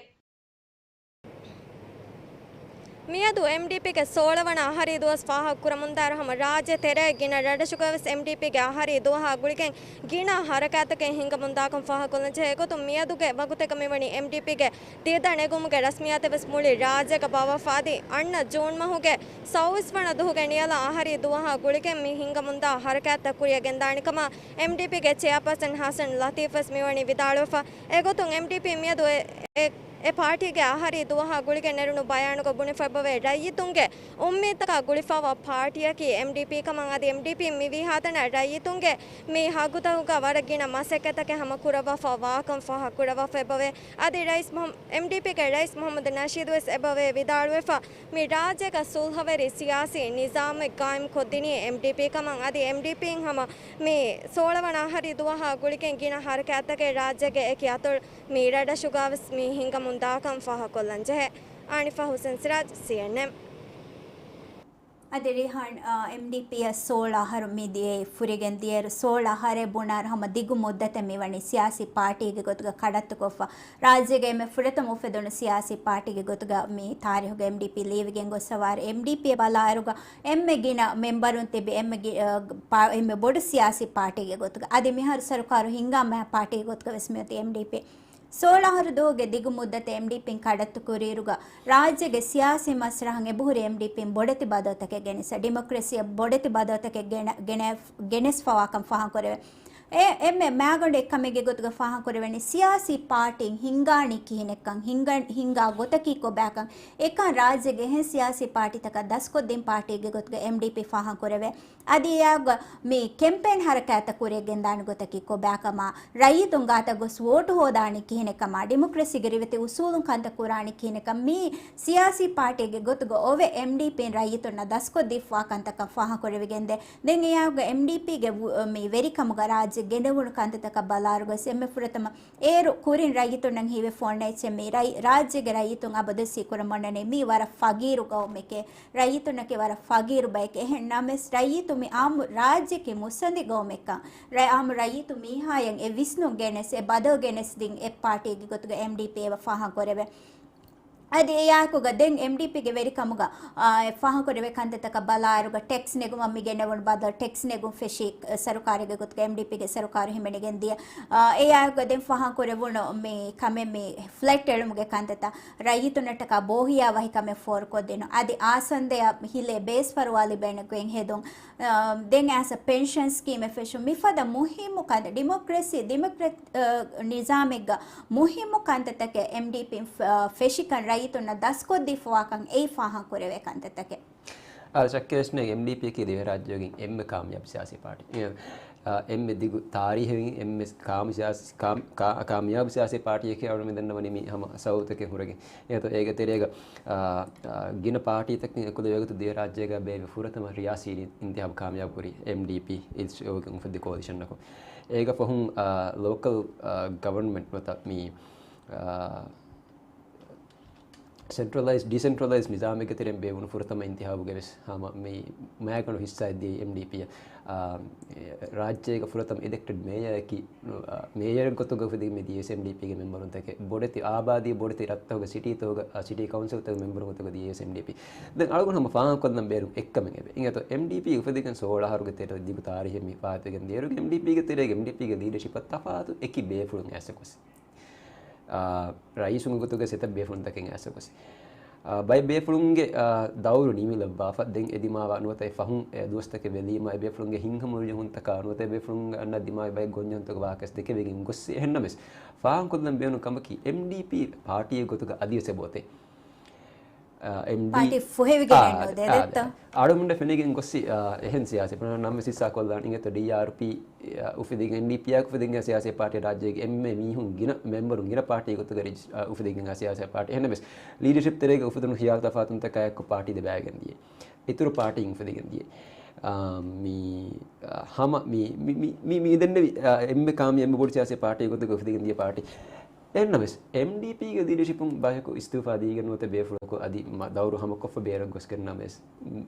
މިއަދު އެމްޑީޕީގެ ސޯޅަ ވަނަ އަހަރީ ދުވަސް ފާހަގަކުރަމުންދާއިރު ހަމަ ރާއްޖެ ތެރޭގެ ގިނަ ރަށްރަށުގަވެސް އެމްޑީޕީގެ އަހަރީ ދުވަހާ ގުޅިގެން ގިނަ ހަރަކާތްތަކެއް ހިނގަމުންދާކަން ފާހަގަކޮށްލަންޖެހޭ. އެގޮތުން މިއަދުގެ ވަގުތެއްގަ މިވަނީ އެމްޑީޕީގެ ދިދަ ނެގުމުގެ ރަސްމިއްޔާތެއް ވެސް މުޅި ރާއްޖޭގަ ބާއްވާފަ އަދި އަންނަ ޖޫން މަހުގެ ސައުވީސް ވަނަ ދުވަހުގެ ނިޔަލަށް އަހަރީ ދުވަހާ ގުޅިގެން މި ހިނގަމުންދާ ހަރަކާތްތައް ކުރިއަށް ގެންދާނެ ކަމަށް އެމްޑީޕީގެ ޗެއާޕާސަން ހަސަން ލަތީފް ވެސް މިވަނީ ވިދާޅުވެފަ. އެގޮތުން އެމްޑީޕީ މިއަދު އެ، އެ އެ ޕާޓީގެ އަހަރީ ދުވަހާ ގުޅިގެން ނެރުނު ބަޔާނުގަ ބުނެފައިބަވޭ، ރައްޔިތުންގެ އުއްމީދުތަކާ ގުޅިފައިވާ ޕާޓީއަކީ އެމްޑީޕީ ކަމަށް. އަދި އެމްޑީޕީން މިވީހާތަނަށް ރައްޔިތުންގެ މި ހައްގުތަކުގަ ވަރަށް ގިނަ މަސައްކަތްތަކެއް ހަމަ ކުރައްވާފަ ވާކަން ފާހަގަކުރައްވާފައިބަވޭ. އަދި ރައީސް މުހައް-، އެމްޑީޕީގެ ރައީސް މުހައްމަދު ނަޝީދުވެސް އެބަވޭ ވިދާޅުވެފަ، މި ރާއްޖޭގަ ސުލްހަވެރި ސިޔާސީ ނިޒާމެއް ގާއިމް ކޮށްދިނީ އެމްޑީޕީ ކަމަށް. އަދި އެމްޑީޕީން ހަމަ މި ސޯޅަ ވަނަ އަހަރީ ދުވަހާ ގުޅިގެން ގިނަ ހަރަކާތްތަކެއް ރާއްޖޭގެ އެކި އަތޮޅު މި ރަށްރަށުގަވެސް މި ހިނގަމުން ދާކަން ފާހަގަކޮށްލަން ޖެހޭ. އާނިފާ ހުސެން ސިރާޖް، ސީއެންއެން. އަދި ރީހާން، އާ، އެމްޑީޕީއަށް ސޯޅަ އަހަރު މި ދިޔައީ ފުރިގެން ދިޔައިރު، ސޯޅަ އަހަރެއް ބުނާއިރު ހަމަ ދިގު މުއްދަތެއް މިވަނީ ސިޔާސީ ޕާޓީގެ ގޮތުގަ ކަޑައްތުކޮށްފަ. ރާއްޖޭގަ އެންމެ ފުރަތަމަ އުފެދުނު ސިޔާސީ ޕާޓީގެ ގޮތުގަ މި ތާރީހުގަ އެމްޑީޕީ ލީވިގެން ގޮއްސަވާއިރު، އެމްޑީޕީއަށް ބަލާއިރުގަ އެންމެ ގިނަ މެމްބަރުން ތިބި އެންމެ ގި-، އަ، ޕާ-، އެންމެ ބޮޑު ސިޔާސީ ޕާޓީގެ ގޮތުގަ. އަދި މިހާރު ސަރުކާރު ހިންގާ މަހަށް ޕާޓީގެ ގޮތުގަ ވެސް މިއޮތީ އެމްޑީޕީ. ސޯޅަ އަހަރު ދުވަހުގެ ދިގު މުއްދަތެއް އެމްޑީޕީން ކަޑައްތު ކުރިއިރުގަ، ރާއްޖޭގެ ސިޔާސީ މަސްރަހަށް އެބަހުރި އެމްޑީޕީން ބޮޑެތި ބަދަލުތަކެއް ގެނެސް، ޑިމޮކްރެސީއަށް ބޮޑެތި ބަދަލުތަކެއް ގެނަ-، ގެނެ-، ގެނެސްފަވާކަން ފާހަގަކުރެވޭ. އެ-، އެންމެ މާގަނޑު އެއްކަމެއްގެ ގޮތުގަ ފާހަގަކުރެވެނީ، ސިޔާސީ ޕާޓީން ހިންގާނީ ކިހިނެއްކަން، ހިންގަ-، ހިންގާ ގޮތަކީ ކޮބާކަން، އެކަން ރާއްޖޭގެ އެހެން ސިޔާސީ ޕާޓީތަކަށް ދަސްކޮށްދިން ޕާޓީގެ ގޮތުގަ އެމްޑީޕީ ފާހަގަކުރެވޭ. އަދި އެއާގަ މި ކެމްޕޭން ހަރަކާތްތައް ކުރިއަށް ގެންދާނެ ގޮތަކީ ކޮބާކަމާ، ރައްޔިތުން ގާތަށް ގޮސް ވޯޓު ހޯދާނީ ކިހިނެއްކަމާ، ޑިމޮކްރެސީގެ ރިވެތި އުސޫލުން ކަންތައް ކުރާނީ ކިހިނެއްކަން، މި ސިޔާސީ ޕާޓީގެ ގޮތުގަ އޮވެ އެމްޑީޕީން ރައްޔިތުންނަށް ދަސްކޮށްދީފަވާ ކަންތަކަށް ފާހަގަކުރެވިގެންދޭ. ދެން އެއާގަ އެމްޑީޕީގެ ވު-، މި ވެރިކަމުގަ ރާއްޖެ ގެނެވުނު ކަންތައްތަކަށް ބަލާއިރުގަސް އެންމެ ފުރަތަމަ އޭރު ކުރިން ރައްޔިތުންނަށް ހީވެފަ އޮންނަ އެއްޗެއް މި ރައް-، ރާއްޖޭގެ ރައްޔިތުން އަބަދުވެސް ހީކުރަމުން އަންނަނީ މީ ވަރަށް ފަގީރު ގައުމެކޭ، ރައްޔިތުންނަކީ ވަރަށް ފަގީރު ބަޔެކޭ. އެހެން ނަމަވެސް ރައްޔިތު މި އާއްމު ރާއްޖެއަކީ މުއްސަނދި ގައުމެއްކަން، ރައް-، އާއްމު ރައްޔިތު މީހާޔަށް އެ ވިސްނުން ގެނެސް، އެ ބަދަލު ގެނެސްދިން އެއް ޕާޓީގެ ގޮތުގަ އެމްޑީޕީ އެބަ ފާހަގަކުރެވޭ. އަދި އެއާއެކުގަ ދެން އެމްޑީޕީގެ ވެރިކަމުގަ، އާ، އެ ފާހަގަކުރެވޭ ކަންތައްތަކަށް ބަލާއިރުގަ ޓެކްސް ނެގުމަށް މި ގެނެވުނު ބަދަލު، ޓެކްސް ނެގުން ފެށީ، އަ، ސަރުކާރެއްގެ ގޮތުގަ އެމްޑީޕީގެ ސަރުކާރު ހިމެނިގެން ދިޔަ. އާ، އެއާއެކުގަ ދެން ފާހަގަކުރެވުނު މި ކަމެއް މި ފްލެޓް އެޅުމުގެ ކަންތައްތައް ރައްޔިތުންނަށްޓަކާ ބޯހިޔާވަހިކަމެއް ފޯރުކޮށްދިނުން. އަދި އާސަންދަޔަށް ހިލޭ ބޭސްފަރުވާ ލިބޭނެ ގޮތް ހެދުން. އާ، ދެން އާސަ ޕެންޝަން ސްކީމެއް ފެށުން. މިފަދަ މުހިއްމު ކަންތައް، ޑިމޮކްރެސީ، ޑިމޮކްރެޓް، އާ، ނިޒާމެއްގަ މުހިއްމު ކަންތައްތަކެއް އެމްޑީޕީން ފެ-، އާ، ފެށިކަން ރައްޔިތުންނަށް ދަސްކޮށްދީފަވާކަން އެއީ ފާހަގަކުރެވޭ ކަންތައްތަކެއް. އާ، ޝައްކެއް ނެތް، އެމްޑީޕީއަކީ ދިވެހިރާއްޖޭގެ އެންމެ ކާމިޔާބު ސިޔާސީ ޕާޓީ. އެ، އާ، އެންމެ ދިގު ތާރީހެއް، އެންމެ ކާމި ސިޔާސީ، ކާ-، ކާ-، ކާމިޔާބު ސިޔާސީ ޕާޓީއެކޭ އަޅުގަނޑު މި ދަންނަވަނީ މި ހަމަ ސައުތުތަކެއް ހުރެގެން. އެހެންތޯ އޭގެ ތެރޭގަ، އާ، އާ، ގިނަ ޕާޓީތަކެއް އެކުލެވޭގޮތު ދިވެހިރާއްޖޭގަ ބޭއްވި ފުރަތަމަ ރިޔާސީ އިންތިހާބު ކާމިޔާބު ކުރީ އެމްޑީޕީ އިން-، އުފެދި ކޯލިޝަނަކުން. އޭގެ ފަހުން، އާ، ލޯކަލް، އާ، ގަވަރންމަންޓް ނުވަތަ މި، އާ، ސެންޓްރަލައިޒް، ޑީސެންޓްރަލައިޒް ނިޒާމެއްގެ ތެރެއިން ބޭއްވުނު ފުރަތަމަ އިންތިހާބުގަ ވެސް ހަމަ މި މާގަނޑު ހިއްސާއެއް ދިޔައީ އެމްޑީޕީއަށް. އާ، އެ، ރާއްޖޭގެ ފުރަތަމަ އިލެކްޓެޑް މޭޔަރަކީ، އާ، މޭޔަރެއް ގޮތުގަ އުފެދިގެން މި ދިޔައީ ވެސް އެމްޑީޕީގެ މެމްބަރުންތަކެއް. ބޮޑެތި އާބާދީ، ބޮޑެތި ރަށްތަކުގެ ސިޓީތަކުގަ، އާ، ސިޓީ ކައުންސިލްތަކުގެ މެމްބަރުން ގޮތުގަ ދިޔައީ ވެސް އެމްޑީޕީ. ދެން އަޅުގަނޑު ހަމަ ފާހަގަކޮށްލަން ބޭރު އެއްކަމެއް އެވެ. އިނގޭތޯ އެމްޑީޕީ އުފެދިގެން ސޯޅަ އަހަރުގެ ތެރޭ ދިގު ތާރީހެއް މި ފާއިތުވެގެން ދިޔައިރު އެމްޑީޕީގެ ތެރޭގަ އެމްޑީޕީގެ ލީޑަޝިޕަށް ތަފާތު އެކި ބޭފުޅުން އައިސް ގޮސް. އާ، ރައީސުންގެ ގޮތުގައި އެތައް ބޭފުޅުންތަކެއް އައިސް ގޮސް. އާ، ބައެއް ބޭފުޅުންގެ، އާ، ދައުރު ނިމިލައްވާފަ ދެން އެ ދިމާވާ ނުވަތަ އެ ފަހުން އެ ދުވަސްތަކެއް ވެލީމަ އެ ބޭފުޅުންގެ ހިތްހަމަނުޖެހުންތަކާ ނުވަތަ އެ ބޭފުޅުން އަންނަ ދިމާވި ބައެއް ގޮންޖެހުންތަކުގެ ވާހަކަވެސް ދެކެވިގެން ގޮސް. އެހެންނަމަވެސް ފާހަގަކޮށްލަން ބޭނުން ކަމަކީ އެމްޑީޕީ ޕާޓީއެއް ގޮތުގަ އަދިވެސް އެބައޮތޭ. އާ، އެމްޑީ-، ޕާޓީ ފޮހެވިގެން އާ، ނޯ ދޭ އާ، ދެއްތޯ؟ އަޅުމުންޑަށް ފެނިގެން ގޮއްސި، އާ، އެހެން ސިޔާސީ ނަމަވެސް ހިއްސާކޮށްލާން އިނގޭތޯ ޑީއާރުޕީ، އާ، އުފެދިގެން އެމްޑީޕީއާ އުފެދިގެން ސިޔާސީ ޕާޓީ ރާއްޖޭގެ އެންމެ މީހުން ގިނަ މެމްބަރުން ގިނަ ޕާޓީ ގޮތުގަ ރިޖި-، އާ، އުފެދިގެން ސިޔާސީ ޕާޓީ. އެހެންނަމަވެސް ލީޑަޝިޕް ތެރޭގަ އުފެދުނު ޚިޔާލު ތަފާތުންތަކާ އެއްކޮށް ޕާޓީ ދެބައިގެން ދިޔަ. އިތުރު ޕާޓީން އުފެދިގެން ދިޔަ. އާ، މި، އާ، ހަމަ މި، މި، މި، މި، މި ދެންނެވި، އާ، އެންމެ ކާމި އެންމެ ބޮޑު ސިޔާސީ ޕާޓީ ގޮތުގަ އުފެދިގެން ދިޔަ ޕާޓީ. އެހެންނަމަވެސް، އެމްޑީޕީގެ ލީޑަޝިޕުން ބަޔަކު އިސްތިއުފާ ދީގެން ނުވަތަ ބޭފުޅަކު އަދި މަ-، ދައުރު ހަމަކޮށްފަ ބޭރަށް ގޮސްގެން ނަމަވެސް،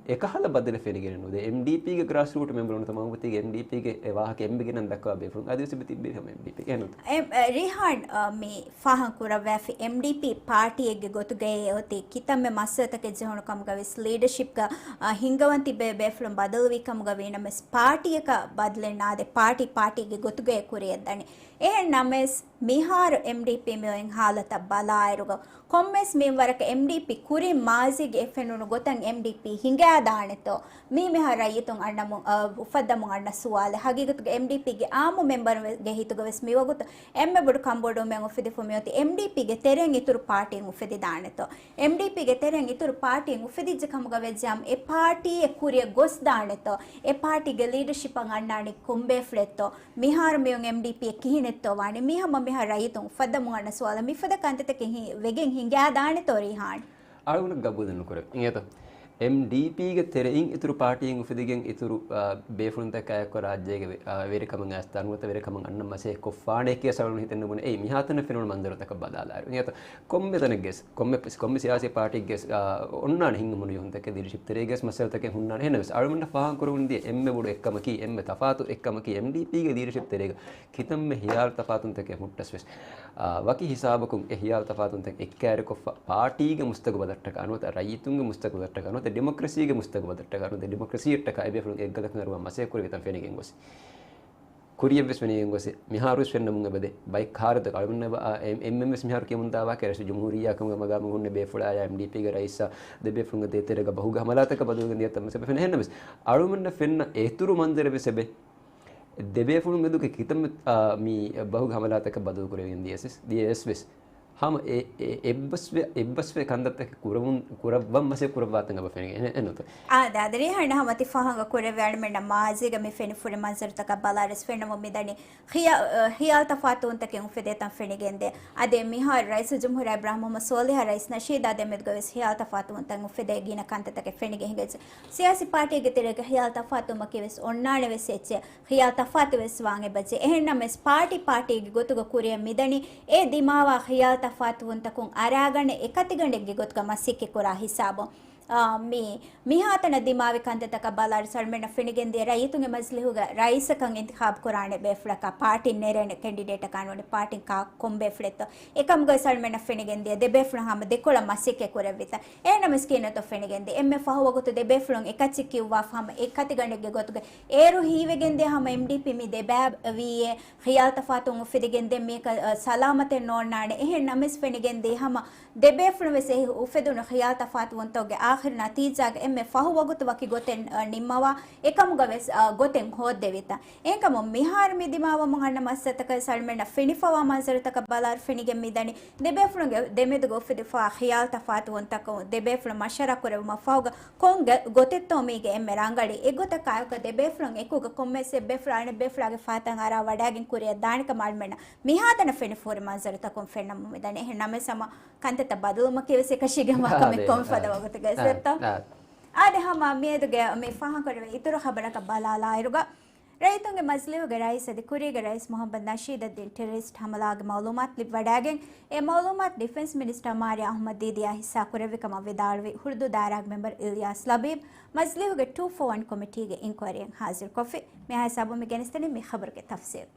އެކަހަލަ ބަދަލެއް ފެނިގެން ނުދޭ. އެމްޑީޕީގެ ގްރާސް ރޫޓް މެމްބަރުން ތަމާމު ތީގެ އެމްޑީޕީގެ އެ ވާހަކަ އެންމެ ގިނަ ދައްކަވާ ބޭފުޅުން އަދިވެސް ތިއްބެވި ހަމަ އެމްޑީޕީ. އެހެން ނުތަ؟ އެ، އެ، ރީހާން، އަ، މި ފާހަގަކުރައްވާފި އެމްޑީޕީ ޕާޓީއެއްގެ ގޮތުގައި އޮތީ ކިތަންމެ މައްސަލަތަކެއް ޖެހުނު ކަމުގަ ވެސް ލީޑަޝިޕްގަ، އަ، ހިންގަވަން ތިބޭ ބޭފުޅުން ބަދަލުވީ ކަމުގަ ވީނަމަވެސް ޕާޓީއަކަށް ބަދަލެއް ނާދޭ. ޕާޓީ ޕާޓީގެ ގޮތުގައި ކުރިއަށް ދަނީ. އެހެން ނަމަވެސް، މިހާރު އެމްޑީޕީ މި އޮތް ހާލަތަށް ބަލާއިރުގަ، ކޮންމެސް މިންވަރަކަށް އެމްޑީޕީ ކުރިން މާޒީގެ އެ ފެނުނު ގޮތަށް އެމްޑީޕީ ހިނގާދާނެތޯ؟ މީ މިހާރު ރައްޔިތުން އަންނަމު، އަ، އުފައްދަމުން އަންނަ ސުވާލެއް. ހަގީގަތުގަ އެމްޑީޕީގެ އާއްމު މެމްބަރުންގެ ހިތުގަ ވެސް މިވަގުތު އެންމެ ބޮޑު ކަންބޮޑުވުމެއް އުފެދިފަ މިއޮތީ އެމްޑީޕީގެ ތެރެއިން އިތުރު ޕާޓީން އުފެދިދާނެތޯ؟ އެމްޑީޕީގެ ތެރެއިން އިތުރު ޕާޓީން އުފެދިއްޖެ ކަމުގަ ވެއްޖާމަ އެ ޕާޓީއެއް ކުރިއަށް ގޮސްދާނެތޯ؟ އެ ޕާޓީގެ ލީޑަޝިޕަށް އަންނާނީ ކޮންބޭފުޅެއްތޯ؟ މިހާރު މިއޮން އެމްޑީޕީއެއް ކިހިނެއްތޯ ވާނީ؟ މީ ހަމަ މިހާރު ރައްޔިތުން އުފައްދަމުން އަންނަ ސުވާލަށް. މިފަދަ ކަންތައްތަކެއް ހި-، ވެގެން ހިނގާދާނެތޯ ރީހާން؟ އަޅުގަނޑު ގަބޫލެއް ނުކުރޭ. އިނގޭތޯ؟ އެމްޑީޕީގެ ތެރެއިން އިތުރު ޕާޓީން އުފެދިގެން އިތުރު، އާ، ބޭފުޅުންތަކާއެކު ރާއްޖޭގެ ވެ-، އާ، ވެރިކަމަށް އައިސް ދަންވަތަ ވެރިކަމަށް އަންނަ މަސައްކަތް ކޮށްފާނެ ކިޔަސް އަޅުގަނޑު ހިތެއް ނުބުނެ. އެއީ މިހާތަނަށް ފެނުނު މަންޒަރުތަކަށް ބަލާލާއިރު. އިނގޭތޯ؟ ކޮންމެ ތަނެއްގެސް، ކޮންމެ، ކޮންމެ ސިޔާސީ ޕާޓީއެއްގެސް، އާ، އޮންނާނެ ހިނގުމުން ހުންތަކެއް ލީޑަޝިޕް ތެރޭގެސް މައްސަލަތަކެއް ހުންނާނެ. އެހެންނަމަވެސް އަޅުގަނޑަށް ފާހަގަކުރެވުނު ދިޔަ އެންމެ ބޮޑު އެއްކަމަކީ، އެންމެ ތަފާތު އެއްކަމަކީ އެމްޑީޕީގެ ލީޑަޝިޕް ތެރޭގަ ކިތަންމެ ހިޔާލު ތަފާތުންތަކެއް ހުއްޓަސް ވެސް، އާ، ވަކި ހިސާބަކުން އެ ހިޔާލު ތަފާތުންތައް އެއްކައިރިކޮށްފަ، ޕާޓީގެ މުސްތަގުބަލަށްޓަކާ ނުވަތަ ރައްޔިތުންގެ މުސްތަގުބަލަށްޓަކާ ނުވަތަ ޑިމޮކްރަސީގެ މުސްތަގުބަލަށްޓަކާ ނުވަތަ ޑިމޮކްރަސީއަށްޓަކާ އެބޭފުޅުން އެއްގަދަކަށް އަރުވާ މަސައްކަތް ކުރެވިތަން ފެނިގެން ގޮސް، ކުރިއަށްވެސް ފެނިގެން ގޮސް، މިހާރުވެސް ފެންނަމުން އެބަދޭ. ބައެއް ކާރަދަކަށް އަޅުގަނޑަށް އެމް-، އެމް-، އެމް-، އެމް-، އެމް-، އެމް-، އެމް-، އެމް-، މިހާރު ކިޔަމުންދާ ވާހަކަ ރައީސް ޖުމްހޫރިއްޔާ ކަމުގަ މަގާމުގަ ހުންނަ ބޭފުޅާޔާ އެމްޑީޕީގެ ރައީސާ ދެ ބޭފުޅުންގެ ދޭތެރޭގަ ބަހުގެ ހަމަލާތަކަށް ބަދަލުގެން ދިޔަ ތަންވެސް އެބަ ފެންނަމެސް، އަޅުގަނޑަށް ފެންނަ އެތުރު މަންޒަރެއް ވެސް އެބަ ދެ ބޭފުޅުން މެދުގެ ކިތަންމެ، އާ، މި ބަހުގެ ހަމަލާތަކަށް ބަދަލު ކުރެވިގެން ދިޔަސް، ދިޔަސް ވެސް. ހަމަ އެ، އެ، އެއްބަސްވެ، އެއްބަސްވެ ކަންތައްތަކެއް ކުރަމުން، ކުރައްވަން މަސައްކަތް ކުރައްވާތަން އެބަ ފެނިގެން އެ، އެންނުތަ؟ އާ، ދާ، އަދި ރީހާން ހަމަ ތި ފާހަގަ ކުރެއްވި އަޅުމެންނަށް މާޒީގަ މި ފެނިފުރި މަންޒަރުތަކަށް ބަލާރަސް ފެންނަމުން މިދަނީ ޚިޔާ-، އަ، ޚިޔާލު ތަފާތުވުންތަކެއް އުފެދޭތަން ފެނިގެންދޭ. އަދި މިހާރު ރައީސުލްޖުމްހޫރިއްޔާ އިބްރާހިމް މުޙައްމަދު ޞާލިޙަށް ރައީސް ނަޝީދާ ދެމެދުގަ ވެސް ޚިޔާލު ތަފާތުވުންތައް އުފެދޭ ގިނަ ކަންތައްތަކެއް ފެނިގެން ހިނގައްޖެ. ސިޔާސީ ޕާޓީގެ ތެރޭގަ ޚިޔާލު ތަފާތުވުމަކީ ވެސް އޮންނާނެ ވެސް އެއްޗެއް. ޚިޔާލު ތަފާތުވެސް ވާން އެބަޖެ. އެހެންނަމަވެސް ޕާޓީ ޕާޓީގެ ގޮތުގަ ކުރިއަށް މިދަނީ އެ ދިމާވާ ޚިޔާލު ތަފާތުވުންތަކުން އަރާގަނެ އެކަތިގަނޑެއްގެ ގޮތުގަ މަސައްކަތް ކުރާ ހިސާބުން. އާ، މި، މިހާތަނަށް ދިމާވި ކަންތައްތަކަށް ބަލާއިރު އަޅުމެންނަށް ފެނިގެންދިޔަ ރައްޔިތުންގެ މަޖިލީހުގަ ރައީސަކަށް އިންތިޚާބު ކުރާނެ ބޭފުޅަކާ ޕާޓީން ނެރޭނެ ކެންޑިޑޭޓަކާ ނޫނީ ޕާޓީން ކާ ކޮން ބޭފުޅެއްތޯ؟ އެކަމުގައި އަޅުމެންނަށް ފެނިގެންދިޔަ ދެ ބޭފުޅުން ހަމަ ދެކޮޅަށް މަސައްކަތް ކުރެއްވިތަ؟ އެހެންނަމަވެސް ކިހިނެއްތޯ ފެނިގެންދިޔަ؟ އެންމެ ފަހު ވަގުތު ދެ ބޭފުޅުން އެކައްޗެއް ކިޔުއްވާފަ ހަމަ އެއް ކަތިގަނޑެއްގެ ގޮތުގަ އޭރު ހީވެގެންދިޔަ ހަމަ އެމްޑީޕީ މި ދެބައި ވީއޭ ޚިޔާލު ތަފާތުވުން އުފެދިގެންދޭ މީކަ، އަ، ސަލާމަތެއް ނޯންނާނެ. އެހެން ނަމަވެސް ފެނިގެންދީ ހަމަ ދެ ބޭފުޅުން ވެސް އެ އުފެދުނު ޚިޔާލު ތަފާތުވުންތަކުގެ އާޚިރު ނަތީޖާގަ އެންމެ ފަހު ވަގުތު ވަކި ގޮތެއް، އަ، ނިންމަވާ އެކަމުގަ ވެސް، އަ، ގޮތެއް ހޯއްދެވިތަ؟ އެހެންކަމުން މިހާރު މި ދިމާވަމުން އަންނަ މައްސަލަތަކަށް އަޅުމެންނަށް ފެނިފަވާ މަންޒަރުތަކަށް ބަލާއިރު ފެނިގެން މިދަނީ ދެ ބޭފުޅުންގެ ދެމެދުގަ އުފެދިފަވާ ޚިޔާލު ތަފާތުވުންތަކުން ދެ ބޭފުޅުން މަޝްވަރާ ކުރެވުމަށް ފަހުގަ ކޮން ގޮ-، ގޮތެއްތޯ މީގެ އެންމެ ރަނގަޅީ؟ އެގޮތަށް ކާކަށް ދެ ބޭފުޅުން އެކުގަ ކޮންމެސް އެއް ބޭފުޅު އަނެއް ބޭފުޅާގެ ފަހަތަށް އަރާ ވަޑައިގެން ކުރިއަށް ދާނެކަމަށް އަޅުމެންނަށް މިހާތަނަށް ފެނިފަހުރި މަންޒަރުތަކުން ފެންނަމުން މިދަނީ. އެހެން ނަމަވެސް ހަމަ ކަންތައްތައް ބަދަލުވުމަކީ ވެސް އެކަށީގެންވާ އާ، ކަމެއް އާ، ކޮން ފަދަ އާ، ވަގުތުގައި އާ، ސެއްތޯ؟ އާ. އާދެ، ހަމަ މިއަދުގެ މި ފާހަގަކުރެވޭ އިތުރު ޚަބަރަކަށް ބަލާލާއިރުގަ، ރައްޔިތުންގެ މަޖިލީހުގެ ރައީސް އަދި ކުރީގެ ރައީސް މުޙައްމަދު ނަޝީދުއްދީން ޓެރަރިސްޓް ހަމަލާގެ މައުލޫމާތު ލިބިވަޑައިގެން، އެ މައުލޫމާތު ޑިފެންސް މިނިސްޓަރ މާރިޔާ އަޙްމަދު ދީދީއާ ހިއްސާކުރެއްވި ކަމަށް ވިދާޅުވި ހުރުދޫ ދާއިރާގެ މެމްބަރު އިލްޔާސް ލަބީބް މަޖިލީހުގެ ޓޫ ފޯ ވަން ކޮމިޓީގެ އިންކުއަރީއަށް ހާޒިރުކޮށްފި. މިހާ ހިސާބުން މި ގެނެސްދެނީ މި ޚަބަރުގެ ތަފްސީލް.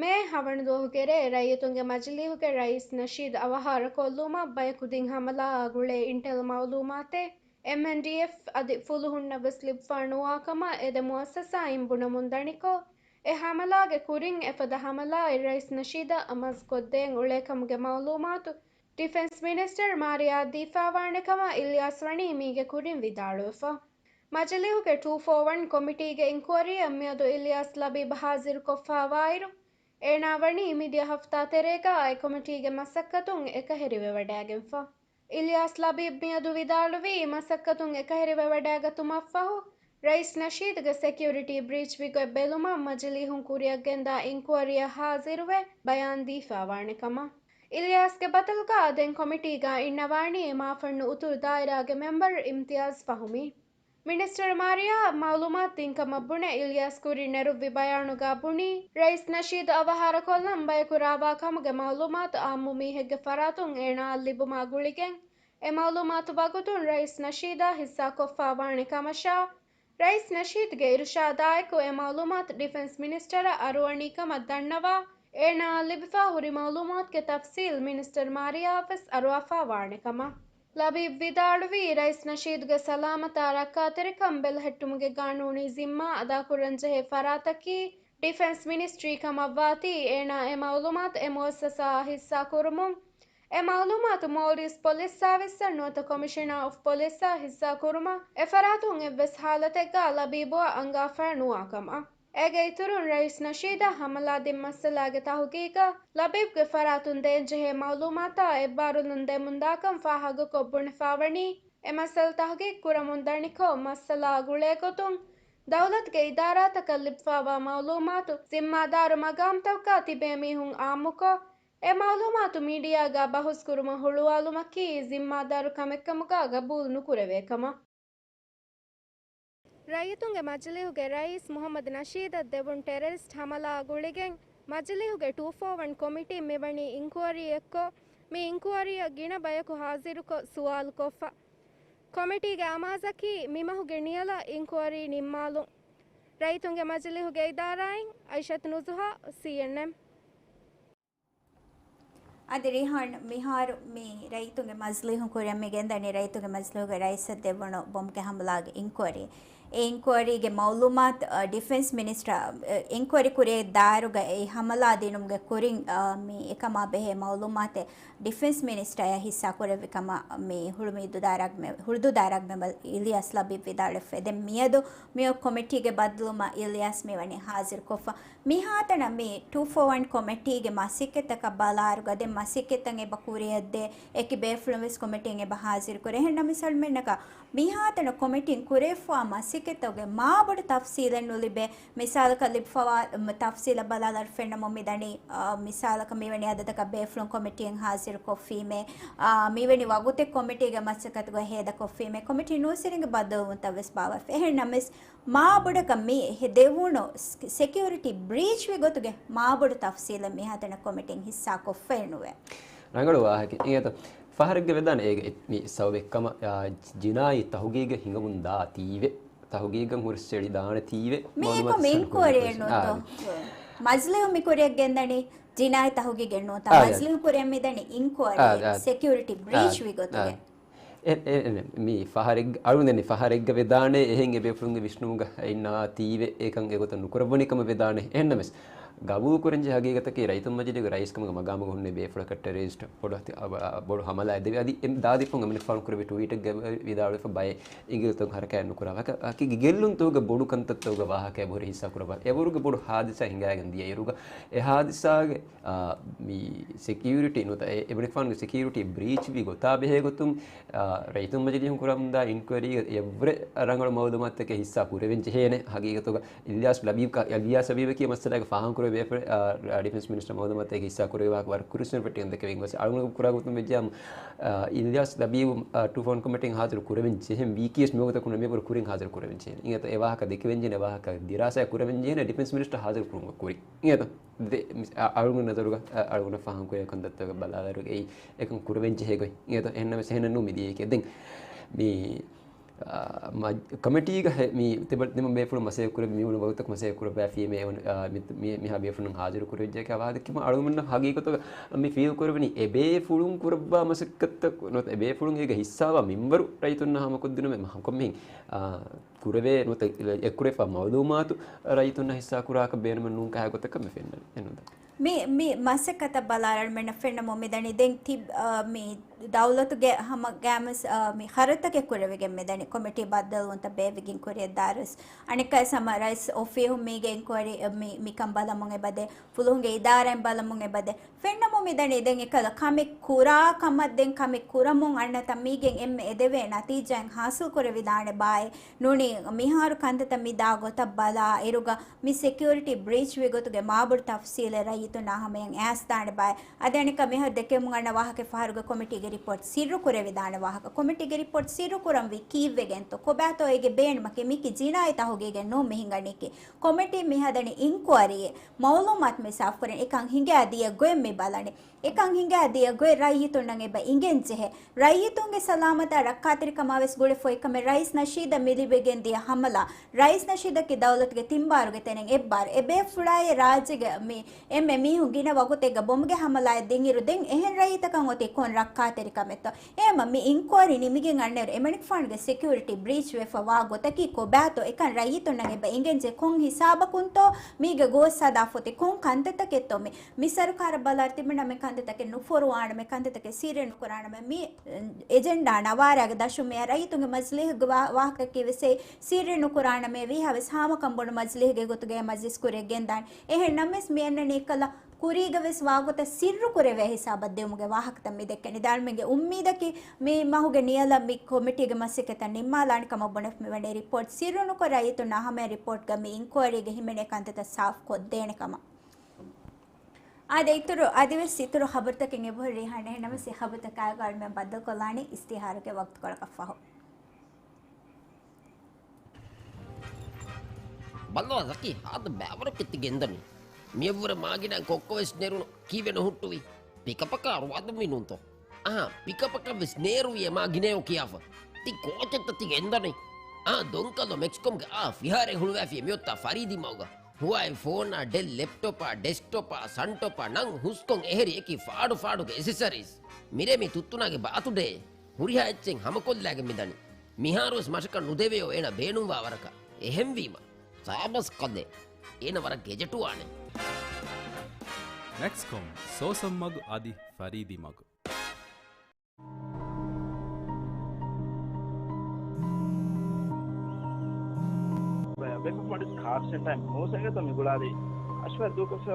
މޭ ހަވަނަ ދުވަހުގެ ރޭ ރައްޔިތުންގެ މަޖިލީހުގެ ރައީސް ނަޝީދު އަވަހާރަކޮށްލުމަށް ބަޔަކު ދިން ހަމަލާއާ ގުޅޭ އިންޓެލް މައުލޫމާތެއް އެމްއެންޑީއެފް އަދި ފުލުހުންނަށް ވެސް ލިބިފަ ނުވާކަމަށް އެ ދެ މުއައްސަސާއިން ބުނަމުން ދަނިކޮށް، އެ ހަމަލާގެ ކުރިން އެފަދަ ހަމަލާއެއް ރައީސް ނަޝީދަށް އަމާޒުކޮށްދޭން އުޅޭ ކަމުގެ މައުލޫމާތު ޑިފެންސް މިނިސްޓަރ މާރިޔާ ދީފާވާނެ ކަމަށް އިލްޔާސް ވަނީ މީގެ ކުރިން ވިދާޅުވެފަ. މަޖިލީހުގެ ޓޫ ފޯ ވަން ކޮމިޓީގެ އިންކުއަރީއަށް މިއަދު އިލްޔާސް ލަބީބް ހާޒިރުކޮށްފަވާއިރު، އޭނާ ވަނީ މިދިޔަ ހަފްތާ ތެރޭގަ އެ ކޮމިޓީގެ މަސައްކަތުން އެކަހެރިވެވަޑައިގެންފަ. އިލްޔާސް ލަބީބް މިއަދު ވިދާޅުވީ، މަސައްކަތުން އެކަހެރިވެވަޑައިގަތުމަށްފަހު، ރައީސް ނަޝީދުގެ ސެކިއުރިޓީ ބްރީޗް ވިގޮތް ބެލުމަށް މަޖިލީހުން ކުރިއަށްގެންދާ އިންކުއަރީއަށް ހާޒިރުވެ ބަޔާން ދީފަވާނެ ކަމަށް. އިލްޔާސްގެ ބަދަލުގަ ދެން ކޮމިޓީގަ އިންނަވާނީ މާފަންނު އުތުރު ދާއިރާގެ މެމްބަރު އިމްތިޔާޒް ފަހުމީ. މިނިސްޓަރ މާރިޔާއަށް މައުލޫމާތު ދިން ކަމަށް ބުނެ އިލްޔާސް ކުރިން ނެރުއްވި ބަޔާނުގަ ބުނީ، ރައީސް ނަޝީދު އަވަހާރަކޮށްލަން ބަޔަކު ރާވާ ކަމުގެ މައުލޫމާތު އާއްމު މީހެއްގެ ފަރާތުން އޭނާއަށް ލިބުމާ ގުޅިގެން، އެ މައުލޫމާތު ވަގުތުން ރައީސް ނަޝީދަށް ހިއްސާކޮށްފަވާނެ ކަމަށާ، ރައީސް ނަޝީދުގެ އިރުޝާދާއެކު އެ މައުލޫމާތު ޑިފެންސް މިނިސްޓަރަށް އަރުވަނީ ކަމަށް ދަންނަވާ، އޭނާއަށް ލިބިފަ ހުރި މައުލޫމާތުގެ ތަފްސީލް މިނިސްޓަރ މާރިޔާއަށް ވެސް އަރުވާފަ ވާނެ ކަމަށް. ލަބީބް ވިދާޅުވީ، ރައީސް ނަޝީދުގެ ސަލާމަތާ ރައްކާތެރިކަން ބެލެހެއްޓުމުގެ ގާނޫނީ ޒިންމާ އަދާކުރަންޖެހޭ ފަރާތަކީ، ޑިފެންސް މިނިސްޓްރީ ކަމަށްވާތީ، އޭނާ އެ މައުލޫމާތު އެ މުއައްސަސާއާ ހިއްސާ ކުރުމުން، އެ މައުލޫމާތު މޯލްޑިވްސް ޕޮލިސްއާ ވެއްސަށް ނުވަތަ ކޮމިޝަނާ އޮފް ޕޮލިސްއާ ހިއްސާ ކުރުމަށް އެ ފަރާތުން އެއްވެސް ހާލަތެއްގަ ލަބީބުއަށް އަންގާފައި ނުވާ ކަމަށް. އޭގެ އިތުރުން، ރައީސް ނަޝީދަށް ހަމަލާ ދިން މައްސަލާގެ ތަހުގީގަށް ލަބީބްގެ ފަރާތުން ދޭންޖެހޭ މައުލޫމާތާ އެއްބާރުލުން ދެމުންދާކަން ފާހަގަކޮށް ބުނެފާވަނީ، އެ މައްސަލަ ތަހުގީގު ކުރަމުން ދަނިކޮށް، މައްސަލާއާ ގުޅޭގޮތުން ދައުލަތުގެ އިދާރާތަކަށް ލިބިފާވާ މައުލޫމާތު ޒިންމާދާރު މަގާމްތަކަށް ތިބޭ މީހުން އާއްމުކޮށް، އެ މައުލޫމާތު މީޑިއާގަ ބަހުސްކުރުމަށް ހުޅުވާލުމަކީ ޒިންމާދާރު ކަމެއްކަމުގަ ގަބޫލު ނުކުރެވޭ ކަމަށް. ރައްޔިތުންގެ މަޖިލީހުގެ ރައީސް މުހައްމަދު ނަޝީދަށް ދެވުނު ޓެރަރިސްޓް ހަމަލާއާ ގުޅިގެން، މަޖިލީހުގެ ޓޫ ފޯ ވަން ކޮމިޓީން މިވަނީ އިންކުއަރީއެއްކޮށް، މި އިންކުއަރީއަށް ގިނަ ބަޔަކު ހާޒިރުކޮށް ސުވާލުކޮށްފަ. ކޮމިޓީގެ އަމާޒަކީ މިމަހުގެ ނިޔަލަށް އިންކުއަރީ ނިންމާލުން. ރައްޔިތުންގެ މަޖިލީހުގެ އިދާރާއިން އައިޝަތު ނުޒުހާ، ސީއެންއެމް. އަދި ރީހާން، މިހާރު މި ރައްޔިތުންގެ މަޖިލީހުން ކުރިއަށް މި ގެންދަނީ ރައްޔިތުންގެ މަޖިލީހުގެ ރައީސަށް ދެވުނު ބޮމްގެ ހަމަލާގެ އިންކުއަރީ. އެ އިންކުއަރީގެ މައުލޫމާތު، އަ، ޑިފެންސް މިނިސްޓަރ، އެ، އިންކުއަރީ ކުރިއަށް ދާއިރުގަ އެ ހަމަލާ ދިނުމުގެ ކުރިން، އަ، މި އެކަމާ ބެހޭ މައުލޫމާތެއް ޑިފެންސް މިނިސްޓަރޔާ ހިއްސާ ކުރެއްވި ކަމަށް މި ހުޅުމި ދުދާ ރާއްޖެ މެ-، ހުޅުދުދާ ރާއްޖެ މެމްބަރު އިލްޔާސް ލަބީބް ވިދާޅުވެފަ. ދެން މިއަދު މިއޮތް ކޮމިޓީގެ ބައްދަލުވުމަށް އިލްޔާސް މިވަނީ ހާޒިރުކޮށްފަ. މިހާތަނަށް މި ޓޫ ފޯ ވަން ކޮމިޓީގެ މަސައްކަތްތަކަށް ބަލާއިރުގަ ދެން މަސައްކަތްތައް އެބަ ކުރިއަށްދޭ، އެކި ބޭފުޅުން ވެސް ކޮމިޓީން އެބަ ހާޒިރުކުރޭ. އެހެންނަމަވެސް އަޅުމެންނަކަށް މިހާތަނަށް ކޮމިޓީން ކުރެވިފައިވާ މަސައްކަތްތަކުގެ މާބޮޑު ތަފްސީލެއް ނުލިބޭ. މިސާލަކަށް ލިބިފައިވާ، މް، ތަފްސީލަށް ބަލާލާއިރު ފެންނަމުން މިދަނީ، އާ، މިސާލަކަށް މިވެނި އަދަދަކަށް ބޭފުޅުން ކޮމިޓީން ހާޒިރުކޮށްފީމޭ، އާ، މިވެނި ވަގުތެއް ކޮމިޓީގެ މަސައްކަތުގަ ހޭދަކޮށްފީމޭ، ކޮމިޓީ ނޫސްވެރިންގެ ބައްދަލުވުންތައް ވެސް ބާއްވައިފި. އެހެންނަމަވެސް، މާބޮޑަކަށް މި ހެ-، ދެވުނު ސް-، ސެކިއުރިޓީ ބްރީޗްވި ގޮތުގެ މާބޮޑު ތަފްސީލެއް މިހާތަނަށް ކޮމިޓީން ހިއްސާކޮށްފައެއް ނުވޭ. ރަނގަޅު ވާހަކަ. އެއީ އެތަ ފަހަރެއްގަ ވެދާނެ އޭގެ މި ސަބަބެއް ކަމަށް، އާ، ޖިނާއީ ތަހުގީގަށް ހިނގަމުން ދާތީވެ. ތަހުގީގަށް ހުރި ސެޅި ދާނެތީވެ. މީ މައުލޫމާތު އެކަމް އިންކުއަރީއެއް ނޫންތޯ؟ މަޖިލީހު މި ކުރިއަށް ގެންދަނީ ޖިނާއީ ތަހުގީގެއް ނޫންތޯ؟ މަޖިލީހު ކުރިއަށް މިދަނީ އިންކުއަރީ ސެކިއުރިޓީ ބްރީޗް ވި ގޮތުގެ. އެ، އެ، އެ، މި ފަހަރެއްގަ، އަޅުގަނޑު ދެން ފަހަރެއްގަ ވެދާނެ، އެހެން އެބޭފުޅުންގެ ވިސްނުމުގަ އިންނާތީވެ، އެކަން އެގޮތަށް ނުކުރައްވަނީ ކަމަށް ވެދާނެ. އެހެންނަމަވެސް، ގަބޫލު ކުރަންޖެހޭ ހަގީގަތަކީ ރައްޔިތުން މަޖިލީހުގެ ރައީސް ކަމުގެ މަގާމުގަ ހުންނެވި ބޭފުޅަކަށް ޓެރަރިސްޓް ބޮޑު އަތި-، އަ، އަ، ބޮޑު ހަމަލާއެއް ދެވި. އަދި އެ ދާދިއްޕުން އެމަނިކުފާނު ކުރެއްވި ޓުވީޓެއްގަ ވިދާޅުވެފަ ބައެއް އިނގިލިތުން ހަރަކާތް ނުކުރާ ވާހަކަ، އަކީ ގެއްލުންތަކުގެ ބޮޑު ކަންތައްތަކުގެ ވާހަކަ އެބަހުރި ހިއްސާ ކުރައްވާ. އެވަރުގެ ބޮޑު ހާދިސާ ހިނގާގެން ދިޔައިރުގަ އެ ހާދިސާގެ، އާ، މި ސެކިއުރިޓީ ނުވަތަ އެ-، އެމަނިކުފާނުގެ ސެކިއުރިޓީ ބްރީޗް ވި ގޮތާ ބެހޭ ގޮތުން، އާ، ރައްޔިތުން މަޖިލީހުން ކުރަމުންދާ އިންކުއަރީގެ އެއްވުރެ ރަނގަޅު މައުލޫމާތުތަކެއް ހިއްސާ ކުރެވެން ޖެހޭނެ. ހަގީގަތުގަ އިލްޔާސް ލަބީބް ކަ-، އިލްޔާސް ލަބީބަކީ މައްސަލާގެ ފާހަގަކުރެވޭ ބޭފުޅެއް، އާ، ޑިފެންސް މިނިސްޓަރ މައުލޫމާތުތަކެއް ހިއްސާ ކުރެވި ވާހަކަ ވަރަށް ކުރިއްސުން ފެއްޓިގެން ދެކެވެން ގޮސް އަޅުގަނޑު ކުރާ ގޮތުން ވެއްޖެއްޔާ، އާ، އިލްޔާސް ލަބީބު، އާ، ޓޫ ފޯ ވަން ކޮމިޓީން ހާޒިރު ކުރެވެން ޖެހެން ވީކީސް މިވަގުތަކުން މިއަށްވުރެ ކުރިން ހާޒިރު ކުރެވެން ޖެހޭނެ. އިނގޭތަ އެ ވާހަކަ ދެކެވެން ޖެހޭނެ ވާހަކަ ދިރާސާ ކުރެވެން ޖެހޭނެ ޑިފެންސް މިނިސްޓަރ ހާޒިރު ކުރުމުގެ ކުރިން. އިނގޭތަ ދެ-، މި-، އަ-، އަޅުގަނޑު ނަޒަރުގަ، އަ-، އަޅުގަނޑަށް ފާހަގަކުރެވޭ ކަންތައްތަކަށް ބަލާލާއިރު އެއީ އެކަން ކުރެވެން ޖެހޭ ގޮތް. އިނގޭތަ އެހެންނަމަވެސް އެހެންނެއް ނޫން މި ދިޔައީކީ. ދެން މި، އަ، މަ-، ކޮމިޓީގަ ހެ-، މި ތިބަ-، ތިމަން ބޭފުޅުން މަސައްކަތް ކުރެއްވި މިވަނީ ވަގުތަކު މަސައްކަތް ކުރައްވާފީމޭ އެވަން-، އަ، މި-، މި-، މިހާ ބޭފުޅުން ހާޒިރު ކުރެވިއްޖެ ކަމަށް އަޅުގަނޑު ހަގީގަތުގަ މި ފީލް ކުރެވެނީ އެބޭފުޅުން ކުރައްވާ މަސައްކަތްތައް ނުވަތަ އެބޭފުޅުން އޭގަ ހިއްސާވާ މިންވަރު ރައްޔިތުންނާ ހަމަކޮށްދިނުމެއް މަ-، ކޮންމެހެން، އާ، ކުރެވޭ ނުވަތަ އެ-، އެ-، އެއްކުރެވިފާ މައުލޫމާތު ރައްޔިތުންނަށް ހިއްސާ ކުރާކަށް ބޭނުމެއް ނޫން ކަހަލަ ގޮތަކަށް މި ފެންނަނީ. އެނޫންތަ؟ މި، މި މަސައްކަތަށް ބަލާލާއިރު އަޅުމެންނަށް ފެންނަމުން މިދަނީ ދެން ތި-، އާ، މި ދައުލަތުގެ ހަމަ ގައިމުވެސް، އާ، މި ޚަރަދުތަކެއް ކުރެވިގެން މިދަނީ ކޮމިޓީ ބައްދަލުވުންތައް ބޭއްވިގެން ކުރިއަށްދާއިރުވެސް. އަނެއްކާވެސް ހަމަ ރައީސް އޮފީހުން މީގެ އިންކުއަރީ މި، މިކަން ބަލަމުން އެބަދޭ، ފުލުހުންގެ އިދާރާއިން ބަލަމުން އެބަދޭ. ފެންނަމުން މިދަނީ ދެން އެކަލަ ކަމެއް ކުރާ ކަމަށް ދެން ކަމެއް ކުރަމުން އަންނަތަން މީގެން އެންމެ އެދެވޭ ނަތީޖާއެއް ހާސިލް ކުރެވިދާނެ ބާއޭ. ނޫނީ މިހާރު ކަންތައްތައް މި ދާ ގޮތަށް ބަލާ އިރުގަ މި ސެކިއުރިޓީ ބްރީޗް ވި ގޮތުގެ މާބޮޑު ތަފްސީލެއް ރައްޔިތުންނާ ހަމަޔަށް އައިސްދާނެ ބާއޭ. އަދި އަނެއްކާ މިހާރު ދެކެމުން އަންނަ ވާހަކަ ފަހަރުގެ ކޮމިޓީގެ ރިޕޯޓް ސިއްރު ކުރެވިދާނެ ވާހަކަ. ކޮމިޓީގެ ރިޕޯޓް ސިއްރު ކުރަންވީ ކީއްވެގެންތޯ؟ ކޮބާތޯ އޭގެ ބޭނުމަކީ؟ މީކީ ޖިނާއީ ތަހުގީގެއް ނޫން މި ހިނގަނީކީ. ކޮމިޓީން މި ހަދަނީ އިންކުއަރީއެއް. މައުލޫމާތު މި ސާފުކުރަން އެކަން ހިނގާ ދިޔަ ގޮތް މި ބަލަނީ. އެކަން ހިނގާ ދިޔަ ގޮތް ރައްޔިތުންނަށް އެބަ އިނގެން ޖެހޭ. ރައްޔިތުންގެ ސަލާމަތާ ރައްކާތެރިކަމާ ވެސް ގުޅި ފޮތްކަމެއް ރައީސް ނަޝީދަށް މި ލިބިގެން ދިޔަ ހަމަލާ. ރައީސް ނަޝީދަކީ ދައުލަތުގެ ތިން ބާރުގެ ތަނެއް އެއްބާރު. އެބޭފުޅާއި ރާއްޖޭގެ މި އެންމެ މީހުން ގިނަ ވަގުތެއްގަ ބޮމްގެ ހަމަލާއެއް ދިންއިރު ދެން އެހެން ރައްޔިތަކަށް އޮތީ ކޮން ރައްކާތެރި ކަމެއްތޯ؟ އެހެމަ މި އިންކުއަރީ ނިމިގެން އަންނައިރު އެމަނިކުފާނުގެ ސެކިއުރިޓީ ބްރީޗް ވެފަ ވާ ގޮތަކީ ކޮބާތޯ؟ އެކަން ރައްޔިތުންނަށް އެބަ އެނގެންޖެ ކޮން ހިސާބަކުންތޯ މީގެ ގޯސް ހަދާ ފޮތި؟ ކޮން ކަންތައްތަކެއްތޯ މި؟ މި ސަރުކާރަށް ބަލާއިރު ތިމަންނަ މި ކަންތައްތަކެއް ނުފޮރުވާނަމޭ، ކަންތައްތަކެއް ސިއްރެއް ނުކުރާނަމޭ. މި އެޖެންޑާ ނަވާރާގެ ދަށުން މިއަށް ރައްޔިތުންގެ މަޖިލީހުގެ ވާ-، ވާހަކައަކީ ވެސް ސިއްރެއް ނުކުރާނަމޭ، ވީހާވެސް ހާމަކަން ބޮޑު މަޖިލީހުގެ ގޮތުގައި މަޖިލިސް ކުރިއަށް ގެންދާނެ. އެހެން ނަމަވެސް މި އަންނަނީ އެކަލަ ކުރީގަ ވެސް ވާގޮތަށް ސިއްރު ކުރެވޭ ހިސާބަށް ދިއުމުގެ ވާހަކަތައް މި ދެއްކެނީ. ދާންމެންގެ އުއްމީދަކީ މި މަހުގެ ނިޔަލަށް މި ކޮމިޓީގެ މަސައްކަތަށް ނިންމާލާނެ ކަމަށް ބުނެފަ މިވަނީ ރިޕޯޓް ސިއްރު ނުކޮށް ރައްޔިތުންނާ ހަމައަށް ރިޕޯޓްގަ މި އިންކުއަރީގެ ހިމެނޭ ކަންތައްތައް ސާފު ކޮށްދޭނެ ކަމަށް. އާދެ، އިތުރު، އަދިވެސް އިތުރު ޚަބަރުތަކެއް އެބަހުރި ރީހާން. އެހެންނަމަވެސް އެ ޚަބަރުތަކާ ގާޑުމެން ބައްދަލުކޮށްލާނީ އިސްތިހާރުގެ ވަގުތުކޮޅަކަށް ފަހު. ބައްލަވާ ޒަކީ، ހާދަ ބައިވަރަކަށް ތި ގެންދަނީ. މިއަށްވުރެ މާގިނަ ކޮއްކޮވެސް ނެރުނު ކީއްވެ ނުހުއްޓުވީ؟ ޕިކަޕަކާ ރުވާދުންވީ ނޫންތޯ؟ އަހާ، ޕިކަޕަކަށް ވެސް ނޭރުވިއޭ މާގިނައޯ ކިޔާފަ. ތި ކޯޗެއްތަ ތި ގެންދަނީ؟ އާ، ދޮންކަލޯ މެކްސްކޮމްގެ އާ ފިހާރައެއް ހުޅުވާފިޔޭ މިއޮތާ ފަރީދީ މަގުގަ. ހުވާއި ފޯނާ، ޑެލް ލެޕްޓޮޕާ، ޑެސްކްޓޮޕާ، ސަންޓޮޕާ ނަން ހުސްކޮށް އެހެރި އެކި ފާޑު ފާޑުގެ އެސެސަރީސް. މިރޭ މި ތުއްތުނާގެ ބާތުޑޭ. ހުރިހާ އެއްޗެއް ހަމަކޮށްލާގެން މިދަނީ. މިހާރުވެސް މަށަކަށް ނުދެވެޔޯ އޭނަ ބޭނުންވާ ވަރަކަށް. އެހެންވީމަ، ސާބަސް ކަލޭ. އޭނަ ވަރަށް ގެޖެޓުވާނެ. މެކްސްކޮމް، ސޯސަން މަގު އަދި ފަރީދީ މަގު. ބޭންކް އޮފް މޯލްޑިވްސް ކާޑް ސެންޓަރ މޫސަގެތަ މި ގުޅާލީ. އަޝްފާ ދޫކޮށްފަ،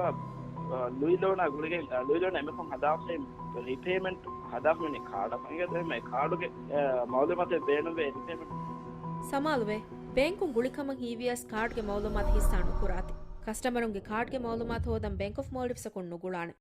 އަ، ލުއި ލޯނާ ގުޅިގެން، އަ، ލުއި ލޯނާ އެމެކޮން ހަދާފައި ރިޕޭމަންޓް ހަދާފަ މި ކާޑަށް އިނގޭތޯ އެހެންމެ ކާޑުގެ، އަ، މައުލޫމާތެއް ބޭނުންވޭ ރިޕޭމަންޓް. ސަމާލުވޭ، ބޭންކުން ގުޅިކަމަށް ހީވިޔަސް ކާޑްގެ މައުލޫމާތު ހިއްސާ ނުކުރާތި. ކަސްޓަމަރުންގެ ކާޑްގެ މައުލޫމާތު ހޯދަން ބޭންކް އޮފް މޯލްޑިވްސަކުން ނުގުޅާނެ.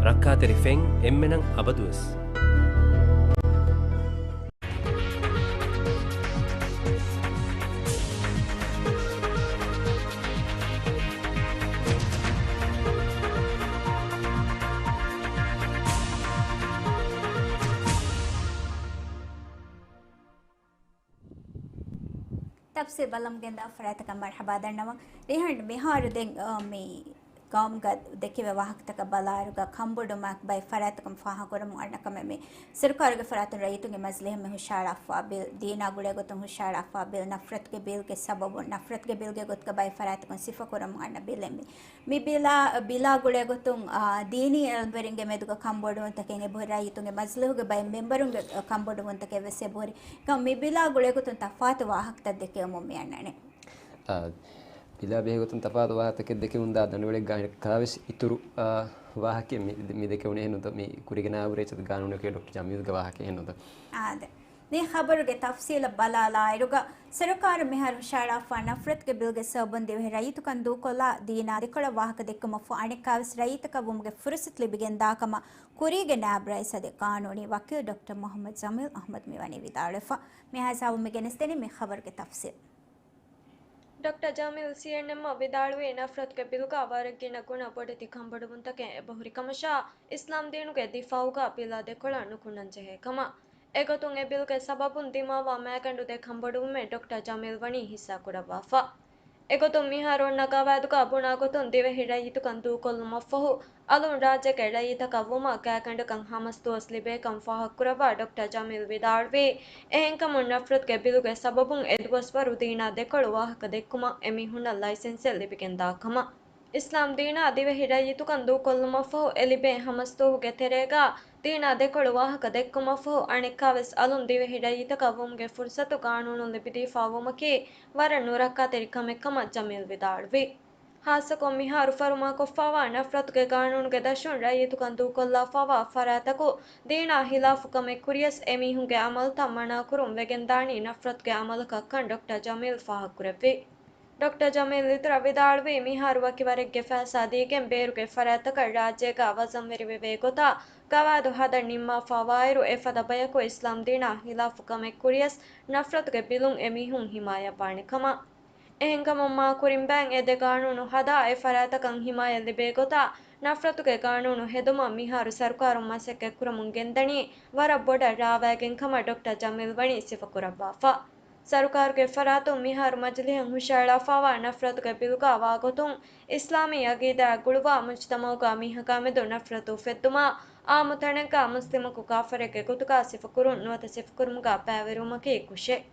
ރައްކާތެރި ފެން އެންމެނަށް އަބަދުވެސް. ތަފްސީލް ބަލަމުގެންދާ ފަރާތަކަށް މަރްޙަބާ ދަންނަވަން. ރީހާން، މިހާރު ދެން، އަ، މި ގައުމުގަ ދެކެވޭ ވާހަކަތަކަށް ބަލާއިރުގަ ކަންބޮޑުވުމާއެކު ބައެއް ފަރާތްތަކުން ފާހަގަކުރަމުން އަންނަ ކަމެއް މި ސަރުކާރުގެ ފަރާތުން ރައްޔިތުންގެ މަޖިލީހަށް މި ހުށައަޅާފަވާ ބިލް، ދީނާ ގުޅޭގޮތުން ހުށައަޅާފަވާ ބިލް، ނަފްރަތުގެ ބިލްގެ ސަބަބުން، ނަފްރަތުގެ ބިލްގެ ގޮތުގަ ބައެއް ފަރާތްތަކުން ސިފަކުރަމުން އަންނަ ބިލެއް މި. މި ބިލާ، ބިލާ ގުޅޭގޮތުން، އާ، ދީނީ އެޅުންވެރިންގެ މެދުގަ ކަންބޮޑުވުންތަކެއް އެބަހުރި، ރައްޔިތުންގެ މަޖިލީހުގެ ބައެއް މެމްބަރުންގެ ކަންބޮޑުވުންތަކެއް ވެސް އެބަހުރި. މި ބިލާ ގުޅޭގޮތުން ތަފާތު ވާހަކަތައް ދެކެވުމުން މި އަންނަނީ. އާ، ބިލާ ބެހޭގޮތުން ތަފާތު ވާހަކަތަކެއް ދެކެވުން ދާ ދަނޑުވަޅެއްގާ ކާވެސް އިތުރު، އާ، ވާހަކައެއް މި، މި ދެކެވުނީ އެހެންނުތަ؟ މި ކުރިގެން އާ ބުރޭ އެއްޗެއް ގާނޫނުގެ ޑޮކްޓަރ ޖަމީލްގެ ވާހަކަ އެހެންނުތަ؟ އާދެ. މި ޚަބަރުގެ ތަފްސީލަށް ބަލާލާއިރުގަ، ސަރުކާރުން މިހާރު ހުށައަޅާފަ ނަފްރަތުގެ ބިލްގެ ސަބަބުން ދިވެހި ރައްޔިތުކަން ދޫކޮށްލާ ދީނާ ދެކޮޅަށް ވާހަކަ ދެއްކުމަށްފަހު އަނެއްކާވެސް ރައްޔިތަކަށް ވުމުގެ ފުރުސަތު ލިބިގެންދާ ކަމަށް ކުރީގެ ނާއިބް ރައީސް އަދި ޤާނޫނީ ވަކީލް ޑޮކްޓަރ މުޙައްމަދު ޖަމީލް އަޙްމަދު މިވަނީ ވިދާޅުވެފަ. މިހާ ހިސާބުން މި ގެނެސްދެނީ މި ޚަބަރުގެ ތަފްސީލް. ޑޮކްޓަރ ޖަމީލް ސީއެންއެމްއަށް ވިދާޅުވީ ނަފްރަތުގެ ބިލްގަ ވަރަށް ގިނަ ގުނަ ބޮޑެތި ކަންބޮޑުވުންތަކެއް އެބަހުރި ކަމަށާ، އިސްލާމްދީނުގެ ދިފާއުގަ ބިލާ ދެކޮޅަށް ނުކުންނަންޖެހޭ ކަމަށް. އެގޮތުން އެ ބިލްގެ ސަބަބުން ދިމާވާ މައިގަނޑު ދެ ކަންބޮޑުވުމެއް ޑޮކްޓަރ ޖަމީލް ވަނީ ހިއްސާކުރައްވާފަ. އެގޮތުން މިހާރު އޮންނަ ގަވާއިދުގަ ބުނާ ގޮތުން ދިވެހި ރައްޔިތުކަން ދޫކޮށްލުމަށްފަހު، އަލުން ރާއްޖޭގެ ރައްޔިތަކަށް ވުމަށް ގާތްގަނޑަކަށް ހަމަސް ދުވަސް ލިބޭކަން ފާހަގަކުރައްވާ ޑޮކްޓަރ ޖަމީލް ވިދާޅުވީ، އެހެންކަމުން ނަފްރަތުގެ ބިލުގެ ސަބަބުން އެދުވަސްވަރު ދީނާ ދެކޮޅު ވާހަކަ ދެއްކުމަށް އެމީހުންނަށް ލައިސެންސެއް ލިބިގެންދާ ކަމަށް. އިސްލާމް ދީނާ ދިވެހި ރައްޔިތުކަން ދޫކޮށްލުމަށްފަހު އެ ލިބޭ ހަމަސް ދުވަހުގެ ތެރޭގަ ދީނާ ދެކޮޅު ވާހަކަ ދެއްކުމަށްފަހު އަނެއްކާވެސް އަލުން ދިވެހި ރައްޔިތަކަށް ވުމުގެ ފުރުސަތު ގާނޫނުން ލިބިދީފާ ވުމަކީ ވަރަށް ނުރައްކާތެރި ކަމެއް ކަމަށް ޖަމީލް ވިދާޅުވި. ހާއްސަކޮށް މިހާރު ފަރުމާކޮށްފާވާ ނަފްރަތުގެ ގާނޫނުގެ ދަށުން ރައްޔިތުކަން ދޫކޮށްލާފާވާ ފަރާތަކު ދީނާ ހިލާފު ކަމެއް ކުރިޔަސް އެމީހުންގެ އަމަލުތައް މަނާކުރުން ވެގެންދާނީ ނަފްރަތުގެ އަމަލަކަށްކަން ޑޮކްޓަރ ޖަމީލް ފާހަގަކުރެއްވި. ޑޮކްޓަރ ޖަމީލް އިތުރަށް ވިދާޅުވީ، މިހާރު ވަކި ވަރެއްގެ ފައިސާ ދީގެން ބޭރުގެ ފަރާތްތަކަށް ރާއްޖޭގަ ވަޒަންވެރިވެވޭ ގޮތާ ގަވާއިދު ހަދަން ނިންމާފަވާއިރު، އެފަދަ ބަޔަކު އިސްލާމް ދީނާ ހިލާފު ކަމެއް ކުރިޔަސް، ނަފްރަތުގެ ބިލުން އެމީހުން ހިމާޔަތްވާނެ ކަމަށް. އެހެންކަމުން މާ ކުރިން ބައިން އެ ދެ ގާނޫނު ހަދާ، އެ ފަރާތަކަށް ހިމާޔަތް ލިބޭ ގޮތާ، ނަފްރަތުގެ ގާނޫނު ހެދުމަށް މިހާރު ސަރުކާރުން މަސައްކަތް ކުރަމުން ގެންދަނީ ވަރަށް ބޮޑަށް ރާވައިގެން ކަމަށް ޑޮކްޓަރ ޖަމީލް ވަނީ ސިފަކުރައްވާފަ. ސަރުކާރުގެ ފަރާތުން މިހާރު މަޖިލީހަށް ހުށައަޅާފައިވާ ނަފްރަތުގެ ބިލުގަ ވާގޮތުން، އިސްލާމީ އަގީދާއާ ގުޅުވާ މުޖްތަމައުގަ މީހަކާމެދު ނަފްރަތު އުފެއްދުމާ، އާއްމު ތަނެއްގަ މުސްލިމަކު ކާފަރެއްގެ ގޮތުގަ ސިފަކުރުން ނުވަތަ ސިފަކުރުމުގަ ބައިވެރިވުމަކީ ކުށެއް.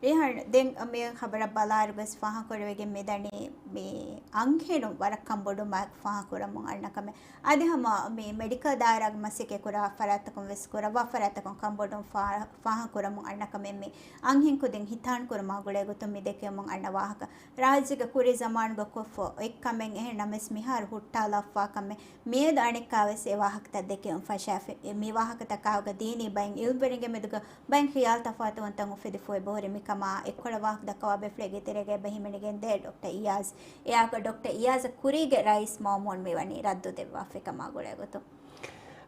ރީހާން، ދެން މި ޚަބަރަށް ބަލާއިރުވެސް ފާހަގަކުރެވިގެން މިދަނީ މި އަންހެނުން ވަރަށް ކަންބޮޑުވުމާއެކު ފާހަގަކުރަމުން އަންނަ ކަމެއް. އަދި ހަމަ މި މެޑިކަލް ދާއިރާގެ މަސައްކަތް ކުރާ ފަރާތްތަކުން ވެސް ކުރައްވާ ފަރާތްތަކުން ކަންބޮޑުވުން ފާ-، ފާހަގަކުރަމުން އަންނަ ކަމެއް މި އަންހެން ކުދިން ހިތާން ކުރުމާ ގުޅޭ ގޮތުން މި ދެކެވެމުން އަންނަ ވާހަކަ. ރާއްޖޭގެ ކުރީ ޒަމާނުގަ ކޮށްފަ އޮތް ކަމެއް އެހެން ނަމަވެސް މިހާރު ހުއްޓާލާފަ ކަމެއް މިއަދު އަނެއްކާވެސް އެ ވާހަކަތައް ދެކެވުން ފަށާފި. މި ވާހަކަތަކާގަ ދީނީ ބައިން އިލްމުވެރިންގެ މެދުގަ ބައިން ޚިޔާލު ތަފާތުވުންތައް އުފެދިފައި ބޯރި މިކަމާ އެއްކޮޅަށް ވާހަކަ ދައްކަވާ ބޭފުޅެއްގެ ތެރޭގައި ބަހިމެނިގެންދޭ ޑޮކްޓަރ އިޔާޒް. އެއާގަ ޑޮކްޓަރ އިޔާޒަށް ކުރީގެ ރައީސް މައުމޫން މިވަނީ ރައްދު ދެއްވާފި ކަމާ ގުޅޭ ގޮތުން.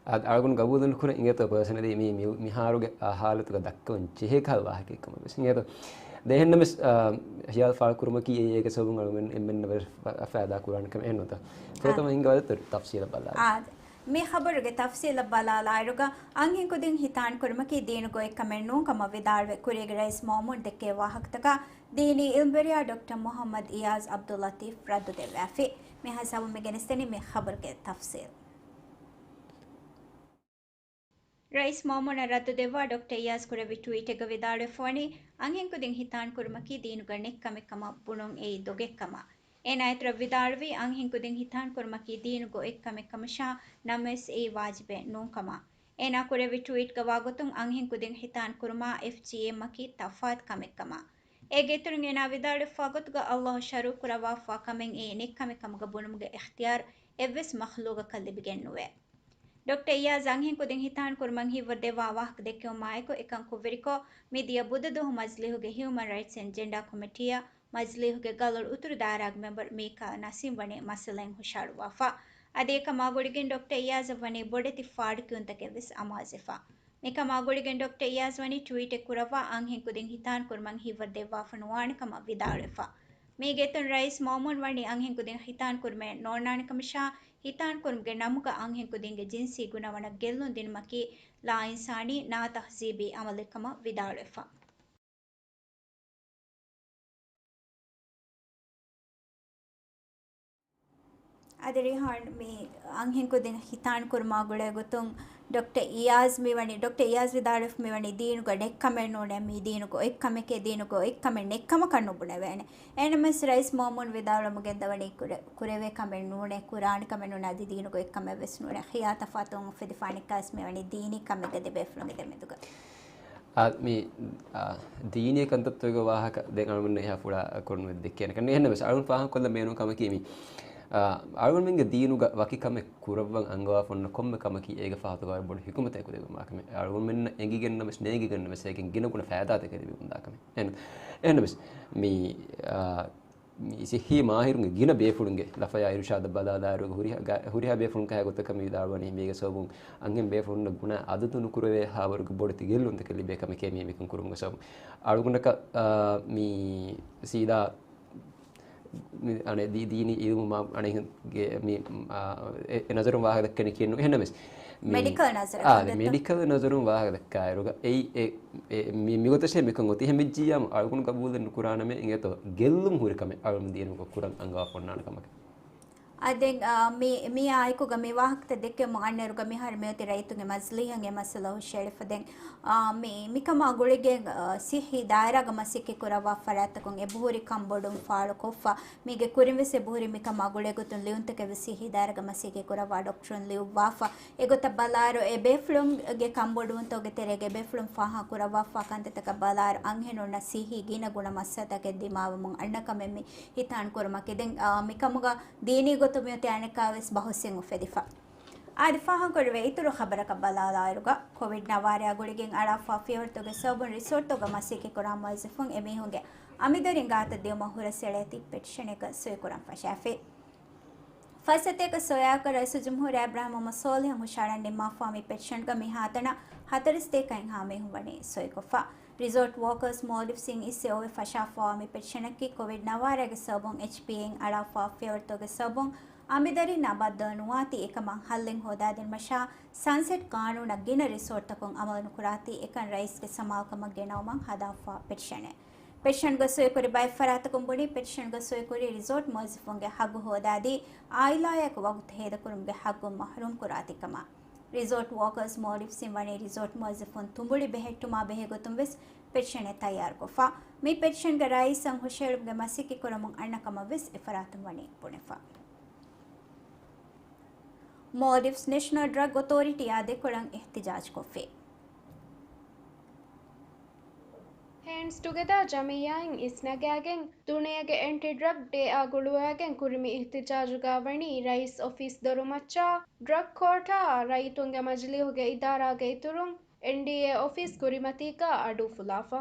އަ-، އަޅުގަނޑު ގަބޫލު ނުކުރޭ އިނގޭތޯ ޕާސަނަލީ މި-، މި-، މިހާރުގެ އަ، ހާލަތުގަ ދައްކަވަން ޖެހޭ ކަހަލަ ވާހަކައެއް ކަމަށް ވެސް އިނގޭތޯ. ދެ އެހެންނަމަވެސް، އަ، ހިޔާލު ފާޅުކުރުމަކީ އެއީ އޭގެ ސަބަބުން އަޅުމެން އެންމެންނަށް ވެސް ފަ-، ފައިދާ ކުރާނެ ކަމެއް ނޫންތޯ. ފުރަތަމަ އާ. ހިނގަވާދޭތޯ ތަފްސީލަށް ބަލާލާ. އާ. މި ޚަބަރުގެ ތަފްސީލަށް ބަލާލާއިރުގަ، އަންހެންކުދިން ހިތާންކުރުމަކީ ދީނުގަ އޮތް ކަމެއް ނޫން ކަމަށް ވިދާޅުވެ، ކުރީގެ ރައީސް މައުމޫން ދެއްކޭ ވާހަކަތަކަށް ދީނީ އިލްމުވެރިޔާ ޑޮކްޓަރ މުޙައްމަދު އިޔާޒް ޢަބްދުއްލަޠީފް ރައްދު ދެއްވާފި. މިހާ ސަބަބުން މި ގެނެސްދެނީ މި ޚަބަރުގެ ތަފްސީލް. ރައީސް މައުމޫނަށް ރައްދު ދެއްވާ ޑޮކްޓަރ އިޔާޒް ކުރެއްވި ޓްވީޓެއްގަ ވިދާޅުވެފަވަނީ، އަންހެންކުދިން ހިތާންކުރުމަކީ ދީނުގަ ނެތް ކަމެއް ކަމަށް ބުނުން އެއީ ދޮގެއް ކަމަށް. އޭނާ އިތުރަށް ވިދާޅުވީ، އަންހެންކުދިން ހިތާންކުރުމަކީ ދީނުގަ އޮތް ކަމެއް ކަމަށާ، ނަމަވެސް އެއީ ވާޖިބެއް ނޫން ކަމަށް. އޭނާ ކުރެއްވި ޓްވީޓްގަ ވާގޮތުން، އަންހެންކުދިން ހިތާންކުރުމާ އެފްޖީއެމްއަކީ ތަފާތު ކަމެއް ކަމަށް. އޭގެ އިތުރުން އޭނާ ވިދާޅުވެފާ ގޮތުގަ، ﷲ ޝަރުޢު ކުރައްވާފާ ކަމެއް އެއީ ނެތް ކަމެއް ކަމުގަ ބުނުމުގެ އިޚްތިޔާރު އެއްވެސް މަޚްލޫގަކަށް ލިބިގެން ނުވޭ. ޑޮކްޓަރ އިޔާޒް އަންހެންކުދިން ހިތާން ކުރުމަށް ހިތްވަރު ދެއްވާ ވާހަކަ ދެއްކެވުމާއެކު އެކަން ކުށްވެރިކޮށް، މިދިޔަ ބުދަ ދުވަހު މަޖިލީހުގެ ހިއުމަން ރައިޓްސް އެންޑް ޖެންޑާ ކޮމިޓީއަށް މަޖިލީހުގެ ގަލޮޅު އުތުރު ދާއިރާގެ މެމްބަރު މީކާ ނަސީމް ވަނީ މައްސަލައިން ހުށައަޅުއްވާފަ. އަދި އެކަމާ ގުޅިގެން ޑޮކްޓަރ އިޔާޒަށް ވަނީ ބޮޑެތި ފާޑުކިޔުންތަކެއް ވެސް އަމާޒެފަ. މިކަމާ ގުޅިގެން ޑޮކްޓަރ އިޔާޒް ވަނީ ޓްވީޓެއް ކުރައްވާ އަންހެންކުދިން ހިތާން ކުރުމަށް ހިތްވަރު ދެއްވާފަ ނުވާނެ ކަމަށް ވިދާޅުވެފަ. މީގެ އިތުރުން ރައީސް މައުމޫން ވަނީ އަންހެންކުދިން ހިތާން ކުރުމެއް ނޯންނާނެ ކަމަށާ، ހިތާން ކުރުމުގެ ނަމުގަ އަންހެންކުދިންގެ ޖިންސީ ގުނަވަނަށް ގެއްލުން ދިނުމަކީ ލާއިންސާނީ، ނާތަހްޒީބީ އަމަލެއް ކަމަށް ވިދާޅުވެފަ. އަދި ރިހާން މި އަންހެންކުދިން ހިތާން ކުރުމާ ގުޅޭ ގޮތުން ޑޮކްޓަރ އިޔާޒް މިވަނީ، ޑޮކްޓަރ އިޔާޒް ވިދާޅުވެފަ މިވަނީ ދީނުގަ ނެތް ކަމެއް ނޫނޭ، މީ ދީނުގަ އޮތް ކަމެކޭ، ދީނުގަ އޮތް ކަމެއް ނެތް ކަމަކަށް ނުބުނެވޭނެ. އެހެންނަމަވެސް ރައީސް މައުމޫން ވިދާޅުވަމުން ގެންދަވަނީ ކުރެ-، ކުރެވޭ ކަމެއް ނޫނޭ، ކުރާނެ ކަމެއް ނޫނޭ، އަދި ދީނުގަ އޮތް ކަމެއް ވެސް ނޫނޭ. ޚިޔާލު ތަފާތުވުން އުފެދިފާނެއްކާވެސް މިވަނީ ދީނީ ކަމެއްގަ ދެބޭފުޅުންގެ ދެމެދުގަ. އާ، މި، އާ، ދީނީ ކަންތައްތަކުގެ ވާހަކަ ދެން އަޅުގަނޑު އެހާ ފުޅާ ކުރަން ދެއްކޭނެ ކަން. އެހެންނަމަވެސް އަޅުގަނޑު ފާހަގަކޮށްލަން ބޭނުން ކަމަކީ މި، އާ، އަޅުގަނޑުމެންގެ ދީނުގަ ވަކި ކަމެއް ކުރައްވަން އަންގަވާފަ އޮންނަ ކޮންމެ ކަމަކީ އޭގެ ފަހަތުގަ ވަރަށް ބޮޑު ޙިކުމަތެއް އެކުލެވުމާ ކަމެއް. އަޅުގަނޑުމެންނަށް އެނގިގެންނަމަވެސް، ނޭނގިގެންނަމަވެސް އޭގެން ގިނަ ގުނަ ފައިދާތަކެއް ލިބިގެންދާ ކަމެއް. އެހެން-، އެހެންނަމަވެސް މި، އާ، މި ސިއްހީ މާހިރުންގެ ގިނަ ބޭފުޅުންގެ ލަފަޔާ އިރުޝާދަށް ބަލާލާއިރު ހުރިހާ ގަ-، ހުރިހާ ބޭފުޅުން ކަހަލަ ގޮތަކަށް މި ވިދާޅުވަނީ މީގެ ސަބަބުން އަންހެން ބޭފުޅުންނަށް ގުނަ އަދަދު ނުކުރެވޭ ހާވަރުގެ ބޮޑެތި ގެއްލުންތަކެއް ލިބޭ ކަމެކޭ މި މިކަން ކުރުމުގެ ސަބަބުން. އަޅުގަނޑަކަށް، އާ، މި ސީދާ މި އަނެއް ދީ-، ދީނީ އިލްމު މާ އަނެއް ގެ-، މި، އާ، އެ، އެ ނަޒަރުން ވާހަކަ ދައްކަނީކީއެއްނު. އެހެންނަމަވެސް މި، މެޑިކަލް ނަޒަރަކަށް އާ، ދެއްތޯ؟ މެޑިކަލް ނަޒަރުން ވާހަކަ ދައްކާއިރުގަ އެއީ އެ، އެ، މި، މިގޮތަށޭ މިކަން އޮތީ. އެހެން ވެއްޖިއްޔާމު އަޅުގަނޑު ގަބޫލެއް ނުކުރާނަމޭ އިނގޭތޯ ގެއްލުން ހުރި ކަމެއް އަޅުގަނޑު ދީނުގަ ކުރަން އަންގަވާފަ އޮންނާނެ ކަމަކަށް. އާ، ދެން، އާ، މި، މި އާއެކުގަ މި ވާހަކަތައް ދެއްކެވުމުން އަންނައިރުގަ މިހާރު މިއޮތީ ރައްޔިތުންގެ މަޖިލީހަށް އެ މައްސަލަ ހުށައެޅިފަ ދެން، އާ، މި، މިކަމާ ގުޅިގެން، އާ، ސިއްހީ ދާއިރާގަ މަސައްކަތް ކުރައްވާ ފަރާތްތަކުން އެބަހުރި ކަންބޮޑުވުން ފާޅުކޮށްފަ. މީގެ ކުރިންވެސް އެބަހުރި މިކަމާ ގުޅޭގޮތުން ލިޔުންތަކެއްވެސް ސިއްހީ ދާއިރާގަ މަސައްކަތް ކުރައްވާ ޑޮކްޓަރުން ލިޔުއްވާފަ. އެގޮތަށް ބަލާއިރު، އެ ބޭފުޅުންގެ ކަންބޮޑުވުންތަކުގެ ތެރޭގަ އެބޭފުޅުން ފާހަގަ ކުރައްވާފާ ކަންތައްތަކަށް ބަލާއިރު، އަންހެނުންނަށް ސިއްހީ ގިނަ ގުނަ މައްސަލަތަކެއް ދިމާވަމުން އަންނަ ކަމެއް މި ހިތާން ކުރުމަކީ. ދެން، އާ، މިކަމުގަ ދީނީ ގޮތުން މިއޮތީ އަނެއްކާވެސް ބަހުސްއެއް އުފެދިފަ. އާދެ، ފާހަގަކުރެވޭ އިތުރު ޚަބަރަކަށް ބަލާލާއިރުގަ، ކޮވިޑް ނަވާރަޔާ ގުޅިގެން އަޅާފާ ފިޔަވަޅުތަކުގެ ސަބަބުން ރިސޯޓްތަކުގަ މަސައްކަތްކުރާ މުވައްޒަފުން އެމީހުންގެ އަމިދަރިން ގާތަށް ދިޔުމަށް ހުރަސްއެޅޭތީ ޕެޓިޝަނެއްގަ ސޮއިކުރަން ފަށާފި. ފަސްއަތޭކަ ސޮޔާކަށް ރައީސުލްޖުމްހޫރިއްޔާ އިބްރާހިމް މުހައްމަދު ސޯލިހަށް ހުށަހަޅަން ނިންމާފަވާ މި ޕެޓިޝަންގަ މިހާތަނަށް ހަތަރުސަތޭކައިންހާ މީހުން ވަނީ ސޮއިކޮށްފަ. ރިސޯޓް ވޯކާސް މޯލްޑިވްސް އިން އިސްވެ އޮވެ ފަށާފަވާ މި ޕެޓިޝަނަކީ ކޮވިޑް ނަވާރައިގެ ސަބަބުން އެޗްޕީއޭއިން އަޅާފަވާ ފިޔަވަޅުތަކުގެ ސަބަބުން އަމިދަރިންނާ ބައްދަލު ނުވާތީ އެކަމަށް ހައްލެއް ހޯދާދިނުމަށާ، ސަންސެޓް ޤާނޫނަށް ގިނަ ރިސޯޓްތަކުން އަމަލު ނުކުރާތީ އެކަން ރައީސްގެ ސަމާލުކަމަށް ގެނައުމަށް ހަދާފަ ޕެޓިޝަނެއް. ޕެޓިޝަންގަ ސޮއިކުރި ބައެއް ފަރާތަކުން ބުނީ، ޕެޓިޝަންގަ ސޮއިކުރީ ރިސޯޓް މުވައްޒަފުންގެ ހައްގު ހޯދާދީ، އާއިލާއާއެކު ވަގުތު ހޭދަކުރުމުގެ ހައްގުން މަޙްރޫމް ކުރާތީ ކަމަށް. ރިސޯޓް ވޯކާސް މޯލްޑިވްސްއިން ވަނީ ރިސޯޓް މުވައްޒަފުން ތުނބުޅި ބެހެއްޓުމާ ބެހޭ ގޮތުން ވެސް ޕެޓިޝަނެއް ތައްޔާރުކޮށްފަ. މި ޕެޓިޝަންގެ ރައީސަށް ހުށަހެޅުމުގެ މަސައްކަތް ކުރަމުން އަންނަ ކަމަށް ވެސް އެ ފަރާތުން ވަނީ ބުނެފަ. މޯލްޑިވްސް ނެޝަނަލް ޑްރަގް އޮތޯރިޓީއާ ދެކޮޅަށް އިޙްތިޖާޖުކޮށްފި. ހޭންޑްސް ޓުގެދާ ޖަމިއްޔާއިން އިސްނަގާގެން، ދުނިޔޭގެ އެންޓި ޑްރަގް ޑޭއާ ގުޅުވައިގެން ކުރި މި އިޙްތިޖާޖުގާ ވަނީ ރައީސް އޮފީސް ދޮރުމައްޗާ، ޑްރަގް ކޯޓާއާ ރައްޔިތުންގެ މަޖިލީހުގެ އިދާރާގެ އިތުރުން، އެންޑީއޭ އޮފީސް ކުރިމަތީގާ އަޑު އުފުލާފަ.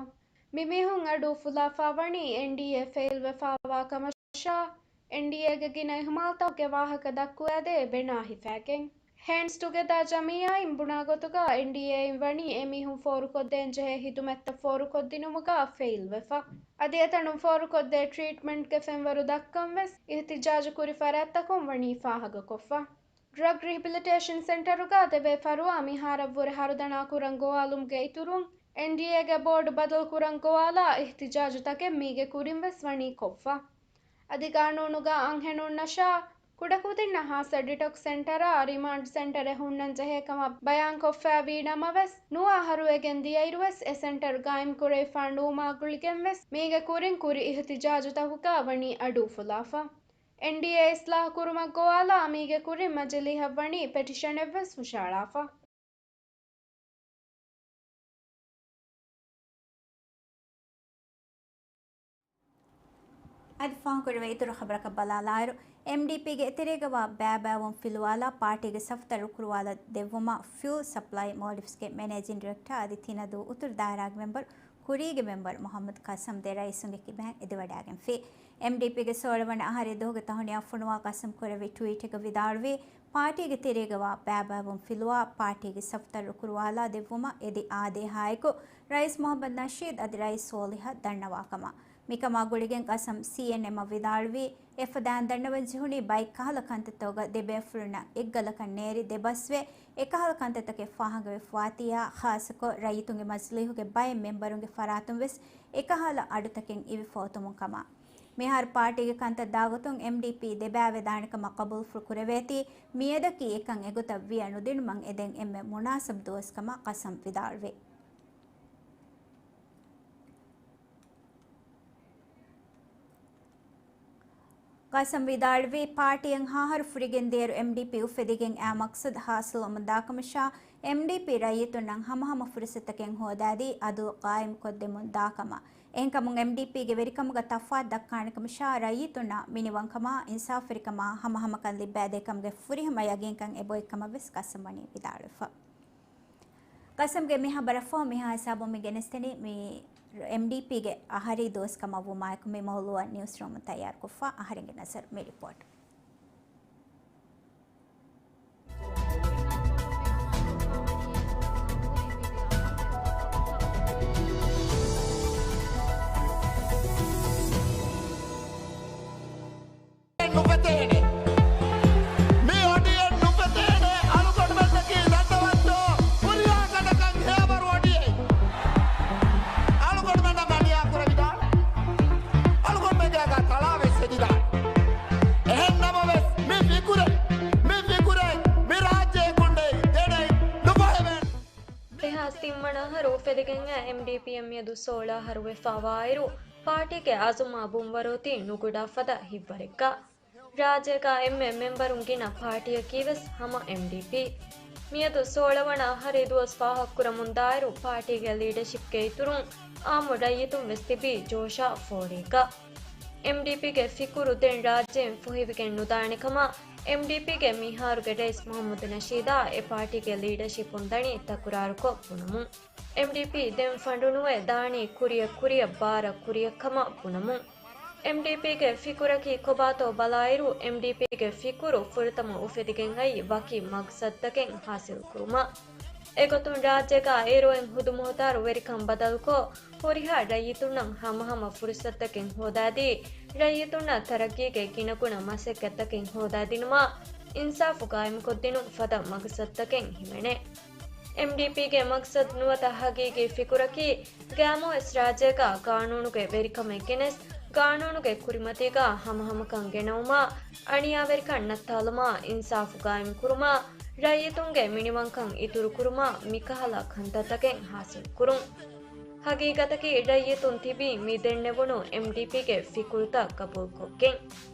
މި މީހުން އަޑު އުފުލާފަ ވަނީ އެންޑީއޭ ފެއިލް ވެފަވާ ކަމަށާ، އެންޑީއޭގެ ގިނަ އިހުމާލްތަކުގެ ވާހަކަ ދައްކުވާދޭ ބެނާ ހިފާގެން. ހޭންޑްސް ޓުގެދާ ޖަމިއްޔާއިން ބުނާ ގޮތުގަ، އެންޑީއޭއިން ވަނީ އެމީހުން ފޯރުކޮށްދޭން ޖެހޭ ހިދުމަތްތައް ފޯރުކޮށްދިނުމުގަ ފެއިލް ވެފަ. އަދި އެތަނުން ފޯރުކޮށްދޭ ޓްރީޓްމަންޓްގެ ފެންވަރު ދައްކަން ވެސް އިޙްތިޖާޖު ކުރި ފަރާތްތަކުން ވަނީ ފާހަގަކޮށްފަ. ޑްރަގް ރިހެބިލިޓޭޝަން ސެންޓަރުގަ ދެވޭ ފަރުވާ މިހާރަށްވުރެ ހަރުދަނާ ކުރަން ގޮވާލުމުގެ އިތުރުން، އެންޑީއޭގެ ބޯޑު ބަދަލު ކުރަން ގޮވާލާ އިޙްތިޖާޖުތަކެއް މީގެ ކުރިން ވެސް ވަނީ ކޮށްފަ. އަދި ގާނޫނުގަ އަންހެނުންނަށާ، ކުޑަކުދިންނަށް ހާއްސަ ޑިޓޮކްސް ސެންޓަރާ، ރިމާންޑް ސެންޓަރެއް ހުންނަން ޖެހޭ ކަމަށް ބަޔާންކޮށްފައިވީ ނަމަވެސް، ނުވާ އަހަރުވެގެން ދިޔައިރުވެސް އެ ސެންޓަރު ގާއިމްކުރެވިފަ ނުވުމާ ގުޅިގެންވެސް މީގެ ކުރިން ކުރި އިޙްތިޖާޖުތަކުގަ ވަނީ އަޑު އުފުލާފަ. އެންޑީއޭ އިސްލާހު ކުރުމަށް ގޮވާލާ މީގެ ކުރިން މަޖިލީހަށް ވަނީ ޕެޓިޝަނެއްވެސް ހުށަހަޅާފަ. އަދި ފާހަގަކުރެވޭ އިތުރު ޚަބަރަކަށް ބަލާލާއިރު، އެމްޑީޕީގެ އެތެރޭގަވާ ބައިބައިވުން ފިލުވާލާ ޕާޓީގެ ސަފުތައް ރުކުރުވާލަ ދެއްވުމަށް ފިއުލް ސަޕްލައި މޯލްޑިވްސްގެ މެނޭޖިން ޑިރެކްޓާ އަދި ތިނަދޫ އުތުރު ދާއިރާގެ މެމްބަރު ކުރީގެ މެމްބަރު މުހައްމަދު ޤާސިމް ދެ ރައީސުންގެ ކިބައިން އެދިވަޑައިގެންފި. އެމްޑީޕީގެ ސޯޅަ ވަނަ އަހަރެއް ދުވަހުގެ ތަހުނިޔާ ފޮނުވާ ޤާސިމް ކުރެއްވި ޓްވީޓެއްގަ ވިދާޅުވީ، ޕާޓީގެ ތެރޭގަވާ ބައިބައިވުން ފިލުވާ، ޕާޓީގެ ސަފުތައް ރުކުރުވާލާ ދެއްވުމަށް އެދި އާދޭހާއެކު، ރައީސް މުހައްމަދު ނަޝީދު އަދި ރައީސް ސޯލިހަށް ދަންނަވާ ކަމަށް. މިކަމާ ގުޅިގެން ޤާސިމް ސީއެންއެމަށް ވިދާޅުވީ، އެފަދައިން ދަންނަވަން ޖެހުނީ ބައެއް ކަހަލަ ކަންތައްތަކުގަ ދެބޭފުޅުންނަށް އެއްގަލަކަށް ނޭރި ދެބަސްވެ، އެކަހަލަ ކަންތައްތަކެއް ފާހަގަވެފަވާތީއާ، ޚާއްޞަކޮށް ރައްޔިތުންގެ މަޖިލީހުގެ ބައެއް މެމްބަރުންގެ ފަރާތުން ވެސް އެކަހަލަ އަޑުތަކެއް އިވިފައޮތުމުން ކަމަށް. މިހާރު ޕާޓީގެ ކަންތައް ދާގޮތުން އެމްޑީޕީ ދެބައިވެދާނެ ކަމަށް ޤަބޫލުފުޅު ކުރެވޭތީ، މިއަދަކީ އެކަން އެގޮތަށް ވިޔަ ނުދިނުމަށް އެދެން އެންމެ މުނާސަބު ދުވަސް ކަމަށް ޤާސިމް ވިދާޅުވި. ޤާސިމް ވިދާޅުވީ، ޕާޓީއަށް ހައަހަރު ފުރިގެން ދިޔައިރު އެމްޑީޕީ އުފެދިގެން އައި މަޤްޞަދު ހާސިލްވަމުން ދާކަމަށާ، އެމްޑީޕީ ރައްޔިތުންނަށް ހަމަހަމަ ފުރުސަތަކެއް ހޯދާދީ އަދުލު ޤާއިމްކޮށްދެމުން ދާކަމަށް. އެހެންކަމުން އެމްޑީޕީގެ ވެރިކަމުގަ ތަފާތު ދައްކާނެކަމަށާ، ރައްޔިތުންނަށް މިނިވަންކަމާ، އިންސާފުވެރިކަމާ ހަމަހަމަކަން ލިއްބައިދޭކަމުގެ ފުރިހަމަ ޔަގީންކަން އެބޮތްކަމަށްވެސް ޤާސިމް ވަނީ ވިދާޅުވެފަ. ޤާސިމްގެ މި ޚަބަރަށްފަހު މިހާ ހިސާބުން މި ގެނެސްދެނީ މި އެމްޑީޕީގެ އަހަރީ ދުވަސް ކަމަށްވުމާއެކު މި މައުޟޫޢަށް ނިއުސްރޫމުން ތައްޔާރުކޮށްފަ. އަހަރެންގެ ނަޒަރު މި ރިޕޯޓް. ނުފެތޭނެ. މި އޮޑިއެއް ނުފެތޭނެ. އަޅުގަނޑުމެންނަކީ ދަންނަވަންތޯ؟ ހުރިހާ ކަނޑަކަށް ހެޔޮވަރު އޮޑިއެއް. އަޅުގަނޑުމެންނަށް އަނިޔާ ކުރެވިދާނެ. އަޅުގަނޑުމެންގެ އަގާ ތަޅާ ވެސް ހެދިދާނެ. އެހެން ނަމަވެސް، މި ފިކުރެއް، މި ފިކުރެއް، މި ރާއްޖެއަކުން ނެތް، ދެނެތް، ނުފަހެވޭނެ. ދެހާސް ތިން ވަނަ އަހަރު އުފެދިގެން އައި އެމްޑީޕީއަށް މިއަދު ސޯޅަ އަހަރު ވެފަވާއިރު، ޕާޓީގެ އަޒުމާ ބުންވަރު އޮތީ ނުގުޑާ ފަދަ ހިތްވަރެއްގަ. ރާއްޖޭގަ އެންމެ މެމްބަރުން ގިނަ ޕާޓީއަކީ ވެސް ހަމަ އެމްޑީޕީ. މިއަދު ސޯޅަ ވަނަ އަހަރެއް ދުވަސް ފާހަގަކުރަމުންދާއިރު، ޕާޓީގެ ލީޑަޝިޕްގެ އިތުރުން އާއްމު ރައްޔިތުން ވެސް ތިބީ ޖޯޝާ ފޯރީގަ. އެމްޑީޕީގެ ފިކުރު ދެން ރާއްޖެއިން ފޮހެވިގެން ނުދާނެ ކަމަށް އެމްޑީޕީގެ މިހާރުގެ ރައީސް މުހައްމަދު ނަޝީދާ އެ ޕާޓީގެ ލީޑަޝިޕުން ދަނީ ތަކުރާރުކޮށް ބުނުމުން. އެމްޑީޕީ ދެން ފަނޑުނުވެ ދާނީ ކުރިއަށް ކުރިއަށް ބާރަށް ކުރިއަށް ކަމަށް ބުނަމުން. އެމްޑީޕީގެ ފިކުރަކީ ކޮބާތޯ ބަލާއިރު، އެމްޑީޕީގެ ފިކުރު ފުރަތަމަ އުފެދިގެން އައީ ވަކި މަގްސަދުތަކެއް ހާސިލްކުރުމަށް. އެގޮތުން ރާއްޖޭގަ އޭރުއިން ހުދުމުހުތާރު ވެރިކަން ބަދަލުކޮށް، ހުރިހާ ރައްޔިތުންނަށް ހަމަހަމަ ފުރުސަތުތަކެއް ހޯދާދީ، ރައްޔިތުންނަށް ތަރައްގީގެ ގިނަގުނަ މަސައްކަތްތަކެއް ހޯދާދިނުމަށް އިންސާފު ގާއިމުކޮށްދިނުން ފަދަ މަގްސަދުތަކެއް ހިމެނޭ. އެމްޑީޕީގެ މަގްސަދު ނުވަތަ ހަގީގީ ފިކުރަކީ، ގައިމުވެސް ރާއްޖޭގަ ގާނޫނުގެ ވެރިކަމެއް ގެނެސް، ގާނޫނުގެ ކުރިމަތީގަ ހަމަހަމަކަން ގެނައުމާ، އަނިޔާވެރިކަން ނައްތާލުމާ، އިންސާފު ގާއިމުކުރުމާ، ރައްޔިތުންގެ މިނިވަންކަން އިތުރުކުރުމާ، މިކަހަލަ ކަންތައްތަކެއް ހާސިލްކުރުން. ހަގީގަތަކީ، ރައްޔިތުން ތިބީ މި ދެންނެވުނު އެމްޑީޕީގެ ފިކުރުތައް ގަބޫލުކޮށްގެން.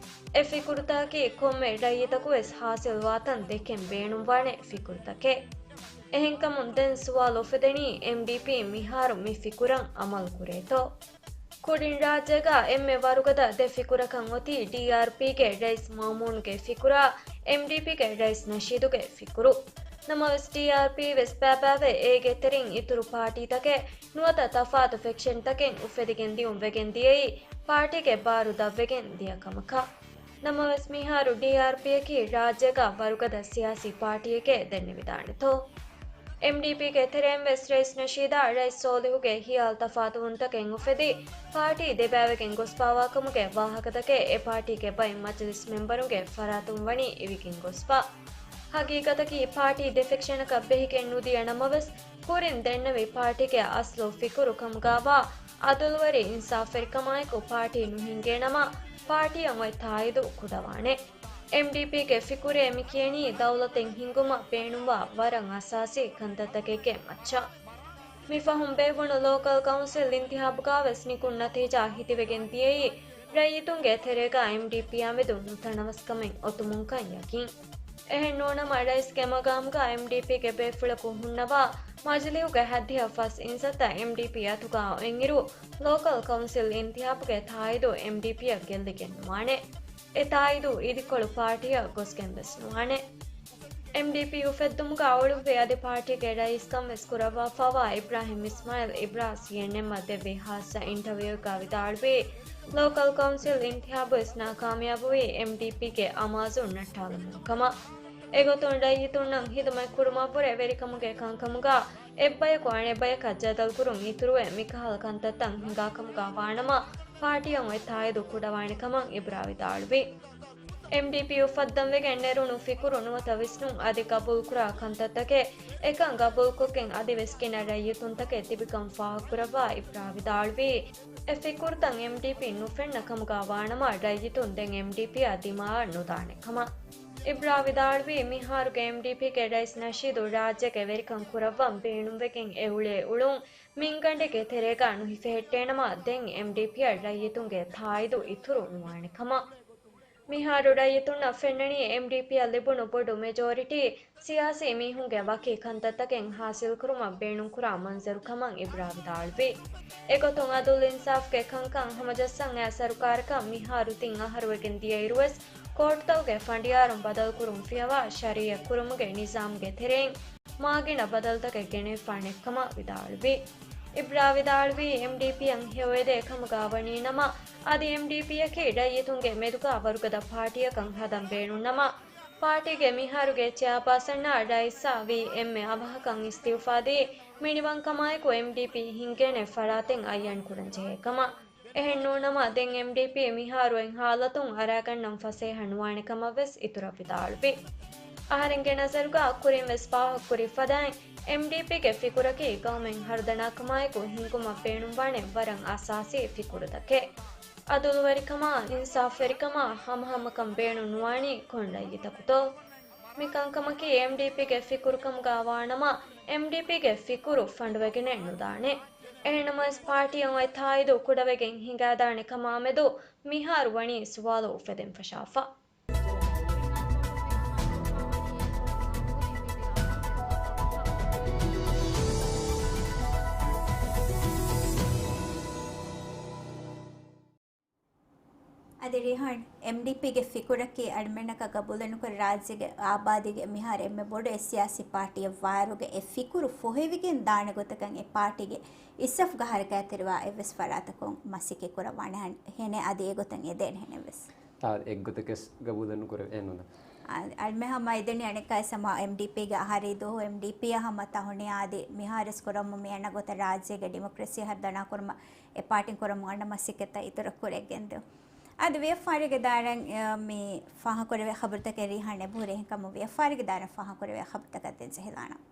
އެ ފިކުރުތަކަކީ ކޮންމެ ރައްޔިތަކުވެސް ހާސިލްވާތަން ދެކެން ބޭނުންވާނެ ފިކުރުތަކެއް. އެހެންކަމުން ދެން ސުވާލު އުފެދެނީ، އެމްޑީޕީ މިހާރު މި ފިކުރަށް އަމަލު ކުރޭތޯ؟ ކުރިން ރާއްޖޭގަ އެންމެ ވަރުގަދަ ދެ ފިކުރަކަށް އޮތީ ޑީއާރްޕީގެ ރައީސް މާމޫންގެ ފިކުރާ، އެމްޑީޕީގެ ރައީސް ނަޝީދުގެ ފިކުރު. ނަމަވެސް، ޑީއާރްޕީ ވެސް ބައިބައިވެ، އޭގެ ތެރެއިން އިތުރު ޕާޓީތަކެއް ނުވަތަ ތަފާތު ފެކްޝަންތަކެއް އުފެދިގެން ދިޔުން ވެގެން ދިޔައީ، ޕާޓީގެ ބާރު ދަށްވެގެން ދިޔަ ކަމަކަށް. ނަމަވެސް، މިހާރު ޑީއާރްޕީއަކީ ރާއްޖޭގަ ވަރުގަދަ ސިޔާސީ ޕާޓީއެކޭ ދެންނެވިދާނެތޯ؟ އެމްޑީޕީގެ ތެރެއިން ވެސް ރައީސް ނަޝީދާ ރައީސް ސޯލިހުގެ ހިޔާލު ތަފާތުވުންތަކެއް އުފެދި، ޕާޓީ ދެބައިވެގެން ގޮސްފާވާކަމުގެ ވާހަކަތަކެއް އެ ޕާޓީގެ ބައެއް މަޖިލިސް މެމްބަރުންގެ ފަރާތުން ވަނީ އިވިގެން ގޮސްފަ. ހަގީގަތަކީ، ޕާޓީ ދެ ފެކްޝަނަކަށް ބެހިގެން ނުދިޔަ ނަމަވެސް، ކުރިން ދެންނެވި ޕާޓީގެ އަސްލު ފިކުރު ކަމުގާވާ އަދުލުވެރި އިންސާފްވެރިކަމާއެކު ޕާޓީ ނުހިންގޭ ނަމަ، ޕާޓީއަށް އޮތް ތާއީދު ކުޑަވާނެ. އެމްޑީޕީގެ ފިކުރޭ މި ކިޔަނީ ދައުލަތެއް ހިންގުމަށް ބޭނުންވާ ވަރަށް އަސާސީ ކަންތައްތަކެއްގެ މައްޗަށް. މިފަހުން ބޭއްވުނު ލޯކަލް ކައުންސިލް އިންތިހާބުގާވެސް ނިކުން ނަތީޖާ ހިތިވެގެން ދިޔައީ، ރައްޔިތުންގެ ތެރޭގަ އެމްޑީޕީއާމެދު ނުތަނަވަސްކަމެއް އޮތުމުންކަން ޔަގީން. އެހެން ނޫނަމަ، ރައީސްގެ މަގާމުގަ އެމްޑީޕީގެ ބޭފުޅަކު ހުންނަވާ މަޖިލީހުގެ ހައްދިހަ ފަސް އިންސައްތަ އެމްޑީޕީ އަތުގަ އޮތްއިރު، ލޯކަލް ކައުންސިލް އިންތިހާބުގެ ތާއީދު އެމްޑީޕީއަށް ގެއްލިގެން ނުވާނެ. އެ ތާއީދު އިދިކޮޅު ޕާޓީއަށް ގޮސްގެން ވެސް ނުވާނެ. އެމްޑީޕީ އުފެއްދުމުގަ އުޅުއްވި އަދި ޕާޓީގެ ރައީސްކަން ވެސް ކުރައްވާފައިވާ އިބްރާހިމް އިސްމާއިލް އިބްރާ ސީއެންއެމްއަށް ދެއްވި ހާއްސަ އިންޓަވިއުގަ ވިދާޅުވީ، ލޯކަލް ކައުންސިލް އިންތިހާބުވެސް ނާކާމިޔާބުވީ އެމްޑީޕީގެ އަމާޒުން ނައްޓާލުމުން ކަމަށް. އެގޮތުން ރައްޔިތުންނަށް ހިދުމަތް ކުރުމަށްވުރެ ވެރިކަމުގެ ކަންކަމުގަ އެއްބަޔަކު އަނެއްބަޔަކަށް ޖަދަލުކުރުން އިތުރުވެ މިކަހަލަ ކަންތައްތައް ހިނގާކަމުގަ ވާނަމަ، ޕާޓީއަށް އޮތް ތާއީދު ކުޑަވާނެ ކަމަށް އިބްރާ ވިދާޅުވި. އެމްޑީޕީ އުފައްދަންވެގެން ނެރުނު ފިކުރު ނުވަތަ ވިސްނުން އަދި ގަބޫލުކުރާ ކަންތައްތަކެއް އެކަން ގަބޫލުކޮށްގެން އަދިވެސް ގިނަ ރައްޔިތުންތަކެއް ތިބިކަން ފާހަގަކުރައްވާ އިބްރާ ވިދާޅުވީ، އެ ފިކުރުތައް އެމްޑީޕީ ނުފެންނަ ކަމުގަ ވާނަމަ ރައްޔިތުން ދެން އެމްޑީޕީއާ ދިމާއަށް ނުދާނެ ކަމަށް. އިބްރާ ވިދާޅުވީ، މިހާރުގެ އެމްޑީޕީގެ ރައީސް ނަޝީދު ރާއްޖޭގެ ވެރިކަން ކުރައްވަން ބޭނުންވެގެން އެ އުޅޭ އުޅުން މިންގަނޑެއްގެ ތެރޭގަ ނުހިފެހެއްޓޭނަމަ، ދެން އެމްޑީޕީއަށް ރައްޔިތުންގެ ތާއީދު އިތުރު ނުވާނެ ކަމަށް. މިހާރު ރައްޔިތުންނަށް ފެންނަނީ އެމްޑީޕީއަށް ލިބުނު ބޮޑު މެޖޯރިޓީ ސިޔާސީ މީހުންގެ ވަކި ކަންތައްތަކެއް ހާސިލްކުރުމަށް ބޭނުންކުރާ މަންޒަރު ކަމަށް އިބްރާ ވިދާޅުވި. އެގޮތުން އަދުލް އިންސާފްގެ ކަންކަން ހަމަޖައްސަން އައި ސަރުކާރަކަށް މިހާރު ތިން އަހަރުވެގެން ދިޔައިރުވެސް، ކޯޓުތަކުގެ ފަނޑިޔާރުން ބަދަލުކުރުން ފިޔަވާ، ޝަރީއަތް ކުރުމުގެ ނިޒާމްގެ ތެރެއިން މާގިނަ ބަދަލުތަކެއް ގެނެވިފާނެ ކަމަށް ވިދާޅުވި. އިބްރާ ވިދާޅުވީ، އެމްޑީޕީއަށް ހެޔޮއެދޭ ކަމުގަ ވަނީ ނަމަ، އަދި އެމްޑީޕީއަކީ ރައްޔިތުންގެ މެދުގަ ވަރުގަދަ ޕާޓީއަކަށް ހަދަން ބޭނުން ނަމަ، ޕާޓީގެ މިހާރުގެ ޗެއާޕާސަންއާ ރައީސާ ވީ އެންމެ އަވަހަކަށް އިސްތިއުފާދީ، މިނިވަންކަމާއެކު އެމްޑީޕީ ހިންގޭނެ ފަރާތެއް އައްޔަން ކުރަން ޖެހޭ ކަމަށް. އެހެން ނޫނަމަ، ދެން އެމްޑީޕީ މިހާރު އޮތް ހާލަތުން އަރާގަންނަން ފަސޭހަ ނުވާނެ ކަމަށް ވެސް އިތުރަށް ވިދާޅުވި. އަހަރެންގެ ނަޒަރުގަ ކުރިން ވެސް ފާހަގަކުރި ފަދައިން، އެމްޑީޕީގެ ފިކުރަކީ ގައުމެއް ހަރުދަނާކަމާއެކު ހިންގުމަށް ބޭނުންވާނެ ވަރަށް އަސާސީ ފިކުރުތަކެއް. އަދުލުވެރިކަމާ، އިންސާފްވެރިކަމާ ހަމަހަމަކަން ބޭނުން ނުވާނީ ކޮން ރައްޔިތަކުތޯ؟ މި ކަންކަމަކީ އެމްޑީޕީގެ ފިކުރު ކަމުގަ ވާނަމަ، އެމްޑީޕީގެ ފިކުރު ފަނޑުވެގެނެއް ނުދާނެ. އެހެންނަމަވެސް، ޕާޓީއަށް އޮތް ތާއީދު ކުޑަވެގެން ހިނގާދާނެ ކަމާމެދު މިހާރު ވަނީ ސުވާލު އުފެދެން ފަށާފަ. ރީހާން، އެމްޑީޕީގެ ފިކުރަކީ އަޅުމެންނަކަށް ގަބޫލެއްނުކުރެ ރާއްޖޭގެ އާބާދީގެ މިހާރު އެންމެ ބޮޑު އެއް ސިޔާސީ ޕާޓީއެއް ވާއިރުގަ އެ ފިކުރު ފޮހެވިގެން ދާނެ ގޮތަކަށް އެ ޕާޓީގެ އިސްރަފްގަ ހަރަކާތްތެރިވާ އެއްވެސް ފަރާތަކުން މަސައްކަތް ކުރައްވާނެ ހެނެއް އަދި އެގޮތަށް އެދޭނެ ހެނެއްވެސް. ތާ އެއްގޮތަކަސް ގަބޫލެއްނުކުރެވޭ ނުލާ. އަ-، އަޅުމެން ހަމަ އެދެނީ އަނެއްކާވެސް ހަމަ އެމްޑީޕީގެ އަހަރީ ދުވަހު އެމްޑީޕީއަށް ހަމަ ތަހުނިޔާ އަދި މިހާރުވެސް ކުރަމުން މި އަންނަ ގޮތަށް ރާއްޖޭގެ ޑިމޮކްރަސީ ހަރުދަނާ ކުރުމަށް އެ ޕާޓީން ކުރަމުން އަންނަ މަސައްކަތްތައް އިތުރަށް ކުރެވިގެން ދިއުން. އަދި ވިޔަފާރީގެ ދާއިރާއިން، އަ، މި ފާހަގަކުރެވޭ ޚަބަރުތަކެއް ރީހާން އެބަހުރި އެހެންކަމުން ވިޔަފާރީގެ ދާއިރާއިން ފާހަގަކުރެވޭ ޚަބަރުތަކަށް ދެން ޖެހިލާނަން.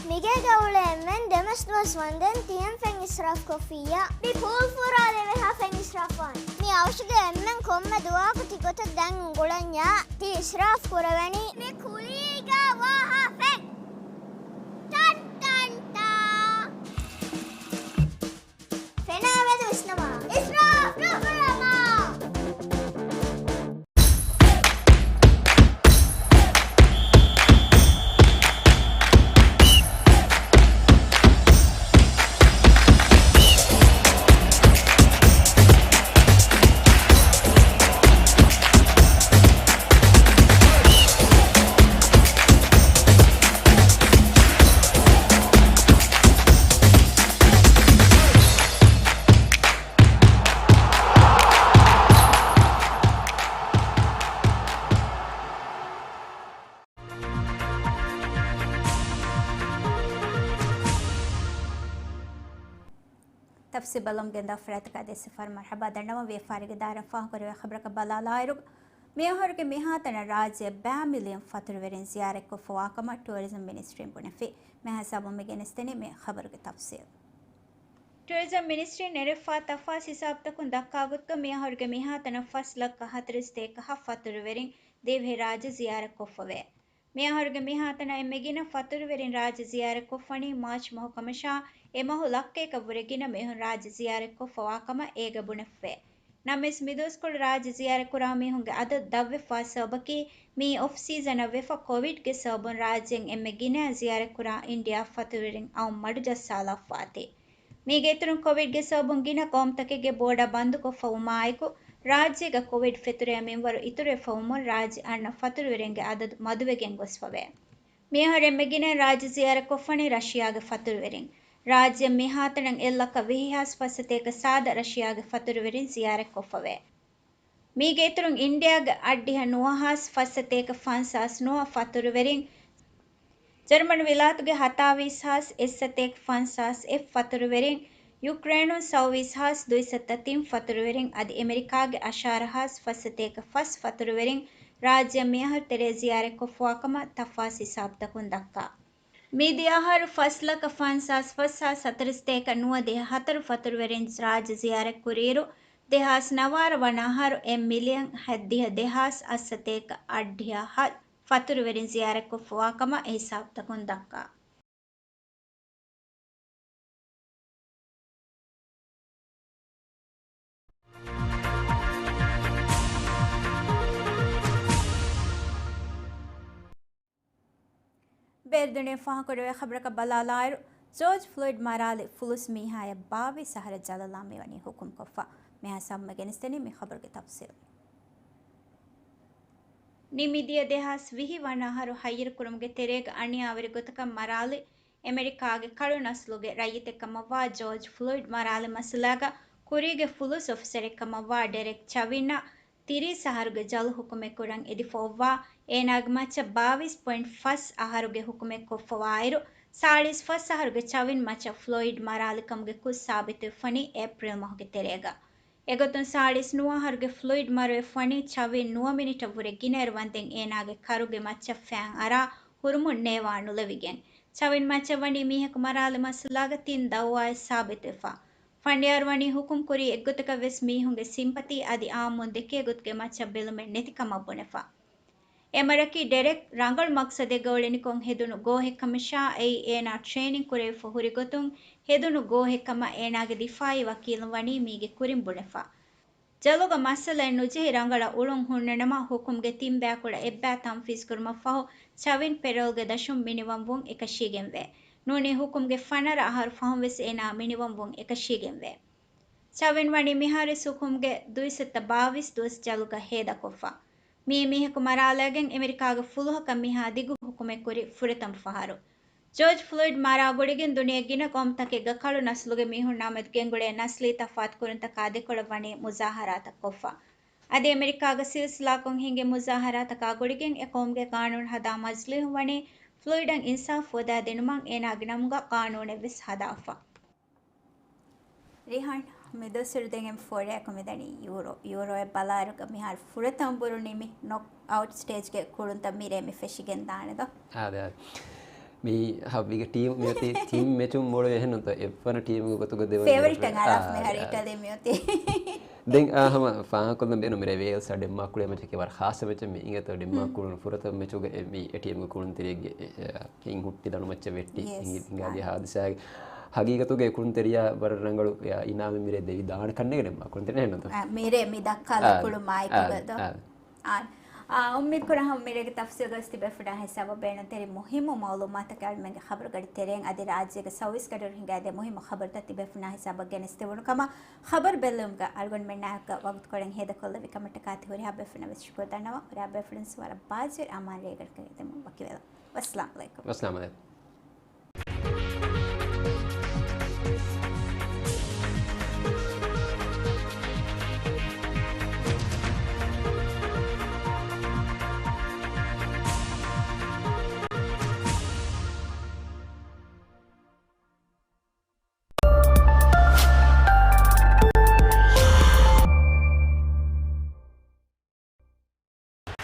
މިގޭގަ އުޅޭ އެންމެން ދެމަސް ދުވަސް ވަންދެން ތިއެން ފެން އިސްރާފް ކޮށްފިއްޔާ. މި ޕޫލް ފުރާލެވޭ ހަ ފެން އިސްރާފް ވާން. މި އައުޝުގެ އެންމެން ކޮންމެ ދުވަހަކު ތިގޮތަށް ދަން އުނގުޅަންޏާ ތި އިސްރާފް ކުރެވެނީ. މި ކުލީގަ ވާ ހަ ފެން. ޓަން ޓަން ޓާ. ފެނާ މެދު ވިސްނަމާ. އިސްރާފް ނުކުރަމާ. ތަފްސީލް ބަލަމުން ގެންދާ ފަރާތަކާ ދެއްސެފާރު މަރުޙަބާ ދަންނަވަން. ވިޔަފާރީގެ ދާއިރާއިން ފާހަގަކުރެވޭ ޚަބަރަކަށް ބަލާލާއިރު، މިއަހަރުގެ މިހާތަނަށް ރާއްޖެއަށް ބައި މިލިއަން ފަތުރުވެރިން ޒިޔާރަތްކޮށްފަވާކަމަށް ޓޫރިޒަމް މިނިސްޓްރީން ބުނެފި. މިހާ ހިސާބުން މި ގެނެސްދެނީ މި ޚަބަރުގެ ތަފްސީލް. ޓޫރިޒަމް މިނިސްޓްރީން ނެރެފާ ތަފާސް ހިސާބުތަކުން ދައްކާ ގޮތުގަ މިއަހަރުގެ މިހާތަނަށް ފަސް ލައްކަ ހަތަރީސް ތޭކަ ހަ ފަތުރުވެރިން ދިވެހިރާއްޖެ ޒިޔާރަތްކޮށްފަވޭ. މިއަހަރުގެ މިހާތަނަށް އެންމެ ގިނަ ފަތުރުވެރިން ރާއްޖެ ޒިޔާރަތްކޮށްފަނީ މާޗް މަހު ކަމަށާ، އެ މަހު ލައްކަޔަކަށްވުރެ ގިނަ މީހުން ރާއްޖެ ޒިޔާރަތްކޮށްފަވާކަމަށް އޭގަ ބުނެފަވޭ. ނަމަވެސް މިދުވަސްކޮޅު ރާއްޖެ ޒިޔާރަތްކުރާ މީހުންގެ އަދަދު ދަށްވެފާ ސަބަބަކީ، މިއީ އޮފް ސީޒަނަށް ވެފަ ކޮވިޑްގެ ސަބަބުން ރާއްޖޭން އެންމެ ގިނަ ޒިޔާރަތްކުރާ އިންޑިއާ ފަތުރުވެރިން އައުން މަޑުޖައްސާލާފަވާތީ. މީގެ އިތުރުން ކޮވިޑްގެ ސަބަބުން ގިނަ ޤައުމުތަކެއްގެ ބޯޑަރ ބަންދުކޮށްފަވުމާއެކު، ރާއްޖޭގަ ކޮވިޑް ފެތުރޭ މިންވަރު އިތުރުވެފަވުމުން ރާއްޖެ އަންނަ ފަތުރުވެރިންގެ އަދަދު މަދުވެގެން ގޮސްފަވޭ. މިއަހަރު އެންމެ ގިނައިން ރާއްޖެ ޒިޔާރަތްކޮށްފަނީ ރަޝިޔާގެ ފަތުރުވެރިން. ރާއްޖެ މިހާތަނަށް އެއްލައްކަ ވިހި ހާސް ފަސް ސަތޭކަ ސާދަ ރަޝިޔާގެ ފަތުރުވެރިން ޒިޔާރަތްކޮށްފަވޭ. މީގެ އިތުރުން އިންޑިއާގެ އަށްޑިހަ ނުވަ ހާސް ފަސް ސަތޭކަ ފަންސާސް ނުވަ ފަތުރުވެރިން، ޖަރުމަނު ވިލާތުގެ ހަތާވީސް ހާސް އެއް ސަތޭކަ ފަންސާސް އެއް ފަތުރުވެރިން، ޔުކްރޭނުން ސައުވީސް ހާސް ދުއިސައްތަ ތިން ފަތުރުވެރިން އަދި އެމެރިކާގެ އަށާރަ ހާސް ފަސް ސަތޭކަ ފަސް ފަތުރުވެރިން ރާއްޖެއަށް މިއަހަރު ތެރޭ ޒިޔާރަތްކޮށްފަވާކަމަށް ތަފާސް ހިސާބުތަކުން ދައްކާ. މިދިޔަ އަހަރު ފަސް ލަކަ ފަންސާސް ފަސް ހާސް ހަތަރީސް ތޭކަ ނުވަދިހަ ހަތަރު ފަތުރުވެރިން ރާއްޖެ ޒިޔާރަތްކުރިއިރު، ދެހާސް ނަވާރަ ވަނަ އަހަރު އެއް މިލިއަން ހަތްދިހަ ދެހާސް އަށްސަތޭކަ އަށްޑިހަ ހަތް ފަތުރުވެރިން ޒިޔާރަތްކޮށްފަވާކަމަށް އެ ހިސާބުތަކުން ދައްކާ. ބޭރުދުނިޔެ ފާހަގަކުރެވޭ ޚަބަރަކަށް ބަލާލާއިރު، ޖޯޖް ފްލޮއިޑް މަރާލި ފުލުސް މީހާޔަށް ބާވީސް އަހަރަށް ޖަލަށްލާން މިވަނީ ހުކުމްކޮށްފަ. މިހާ ހިސާބުން މި ގެނެސްދެނީ މި ޚަބަރުގެ ތަފްސީލް. ނިމިދިޔަ ދެހާސް ވިހި ވަނަ އަހަރު ހައްޔަރުކުރުމުގެ ތެރޭގަ އަނިޔާވެރި ގޮތަކަށް މަރާލި، އެމެރިކާގެ ކަޅު ނަސްލުގެ ރައްޔިތެއް ކަމަށްވާ ޖޯޖް ފްލޮއިޑް މަރާލި މައްސަލާގަ ކުރީގެ ފުލުސް އޮފިސަރެއް ކަމަށްވާ ޑެރެކް ޗަވިންއަށް ތިރީސް އަހަރުގެ ޖަލު ހުކުމެއް ކުރަން އެދިފަ އޮއްވާ، އޭނާގެ މައްޗަށް ބާވީސް ޕޮއިންޓް ފަސް އަހަރުގެ ހުކުމެއް ކޮށްފަވާއިރު، ސާޅީސް ފަސް އަހަރުގެ ޗަވިން މައްޗަށް ފްލޮއިޑް މަރާލިކަމުގެ ކުށް ސާބިތުވެފަނީ އޭޕްރީލް މަހުގެ ތެރޭގަ. އެގޮތުން ސާޅީސް ނުވަ އަހަރުގެ ފްލޮއިޑް މަރުވެފަނީ ޗަވިން ނުވަ މިނިޓަށް ވުރެ ގިނައިރު ވަންދެން އޭނާގެ ކަރުގެ މައްޗަށް ފައިން އަރާ ހުރުމުން ނޭވާ ނުލެވިގެން. ޗަވިން މައްޗަށް ވަނީ މީހަކު މަރާލި މައްސަލާގަ ތިން ދައުވާއެއް ސާބިތުވެފަ. ފަނޑިޔާރު ވަނީ ހުކުމް ކުރީ އެއްގޮތަކަށް ވެސް މީހުންގެ ސިމްޕަތީ އަދި އާއްމުން ދެކޭ ގޮތުގެ މައްޗަށް ބެލުމެއް ނެތި ކަމަށް ބުނެފަ. އެމަރަކީ ޑެރެކް ރަނގަޅު މަގްސަދެއްގަ އުޅެނިކޮށް ހެދުނު ގޯހެއްކަމަށާ އެއީ އޭނާ ޓްރޭނިން ކުރެވިފަ ހުރި ގޮތުން ހެދުނު ގޯހެއްކަމަށް އޭނާގެ ދިފާއީ ވަކީލުން ވަނީ މީގެ ކުރިން ބުނެފަ. ޖަލުގަ މައްސަލައެއް ނުޖެހި ރަނގަޅަށް އުޅުން ހުންނަނަމަ ހުކުމްގެ ތިން ބަޔަކުޅަ އެއްބައި ތަންފީޒްކުރުމަށްފަހު، ޗަވިން ޕެރޯލްގެ ދަށުން މިނިވަންވުން އެކަށީގެންވޭ. ނޫނީ ހުކުމްގެ ފަނަރަ އަހަރު ފަހުން ވެސް އޭނާ މިނިވަންވުން އެކަށީގެންވޭ. ޗަވިން ވަނީ މިހާރުވެސް ހުކުމްގެ ދުއިސައްތަ ބާވީސް ދުވަސް ޖަލުގަ ހޭދަކޮށްފަ. މިއީ މީހަކު މަރާލައިގެން އެމެރިކާގެ ފުލުހަކަށް މިހާ ދިގު ހުކުމެއް ކުރި ފުރަތަމަ ފަހަރު. ޖޯޖް ފްލޮއިޑް މަރާ ގުޅިގެން ދުނިޔެ ގިނަ ގައުމުތަކެއްގަ ކަޅު ނަސްލުގެ މީހުންނާމެދު ގެންގުޅޭ ނަސްލީ ތަފާތުކުރުންތަކާ ދެކޮޅަށް ވަނީ މުޒާހަރާތައް ކޮށްފަ. އަދި އެމެރިކާގަ ސިލްސިލާކޮށް ހިނގި މުޒާހަރާތަކާ ގުޅިގެން އެ ޤައުމުގެ ޤާނޫނު ހަދާ މަޖިލީހުން ވަނީ ފްލޮއިޑަށް އިންސާފް ހޯދާ ދިނުމަށް އޭނާގެ ނަމުގަ ޤާނޫނެއް ވެސް ހަދާފަ. ރީހާން، މި ދުވަސްވަރު ދެން އެން ފޯރައަކު މިދަނީ ޔޫރޯ. ޔޫރޯއަށް ބަލާއިރުގަ މިހާރު ފުރަތަމަ ބުރު ނިމި ނޮކް އައުޓް ސްޓޭޖްގެ ކުޅުންތައް މިރޭ މި ފެށިގެން ދާނެ ދޯ؟ އާދެ، އާދެ. މި ހައްވީގެ ޓީމް މިއޮތީ ތިން މެޗުން މޮޅުވެ އެހެންނުތަ؟ އެއްވަނަ ޓީމުގެ ގޮތުގަ ދެވަނަ ފޭވަރިޓް އަށް އަރާފަ މިހާރު އާދެ، އާދެ. އިޓަލީ މިއޮތީ. ދެން އާ ހަމަ ފާހަގަކޮށްލަން ބޭނުމިރޭ ވޭލްސް އާ ޑެންމާކް ކުޅޭ މެޗަކީ ވަރަށް ޚާއްސަ މެޗެއް މި އިނގޭތޯ. ޑެންމާކް ކުޅުނު ފުރަތަމަ މެޗުގަ މި އެ ޓީމުގެ ކުޅުން ތެރެއެއްގެ އެ، އެ، ހިން ހުއްޓި ދަނޑުމައްޗަށް ވެއްޓި ހިނގި، ހިނގާދިޔަ ހާދިސާގެ ހަގީގަތުގަ އެ ކުޅުންތެރިޔާ ވަރަށް ރަނގަޅު އިނާމެއް މިރޭ ދެވިދާނެ ކަންނޭނގެ ޑެންމާކް ކުޅުންތެރި އެހެންނުތަ؟ މިރޭ މި ދައްކާލި ކުޅު މާތްކޮށް ދޯ؟ އާ، އާ، އުއްމީދު ކުރަން ހަމަ މިރޭގެ ތަފްސީލް ގޮސް ތިބޭފުޅާ ހިސާބަށް ބޭނުންތެރި މުހިއްމު މައުލޫމާތަކާ އަޅުމެންގެ ޚަބަރުގަޑި ތެރެއިން އަދި ރާއްޖޭގެ ސައުވީސް ގަޑިއިރު ހިނގާދޭ މުހިއްމު ޚަބަރުތައް ތިބޭފުޅާ ހިސާބަށް ގެނެސްދެވުނު ކަމަށް ޚަބަރު ބެއްލެވުމުގަ އަޅުގަނޑުމެންނާއެކު ވަގުތުކޮޅެއް ހޭދަކޮށްލެއްވި ކަމަށްޓަކާ ތި ހުރިހާ ބޭފުޅުންނަށް ވެސް ޝުކުރު ދަންނަވަން. ހުރިހާ ބޭފުޅުން ވަރަށް ބާއްޖަވެރި އަމާން ރޭގަނޑަކަށް އެދެމުން ވަކިވެލަ. ވައްސަލާމް އަލައިކުމް. ވައްސަލާމް އަލައިކުމް.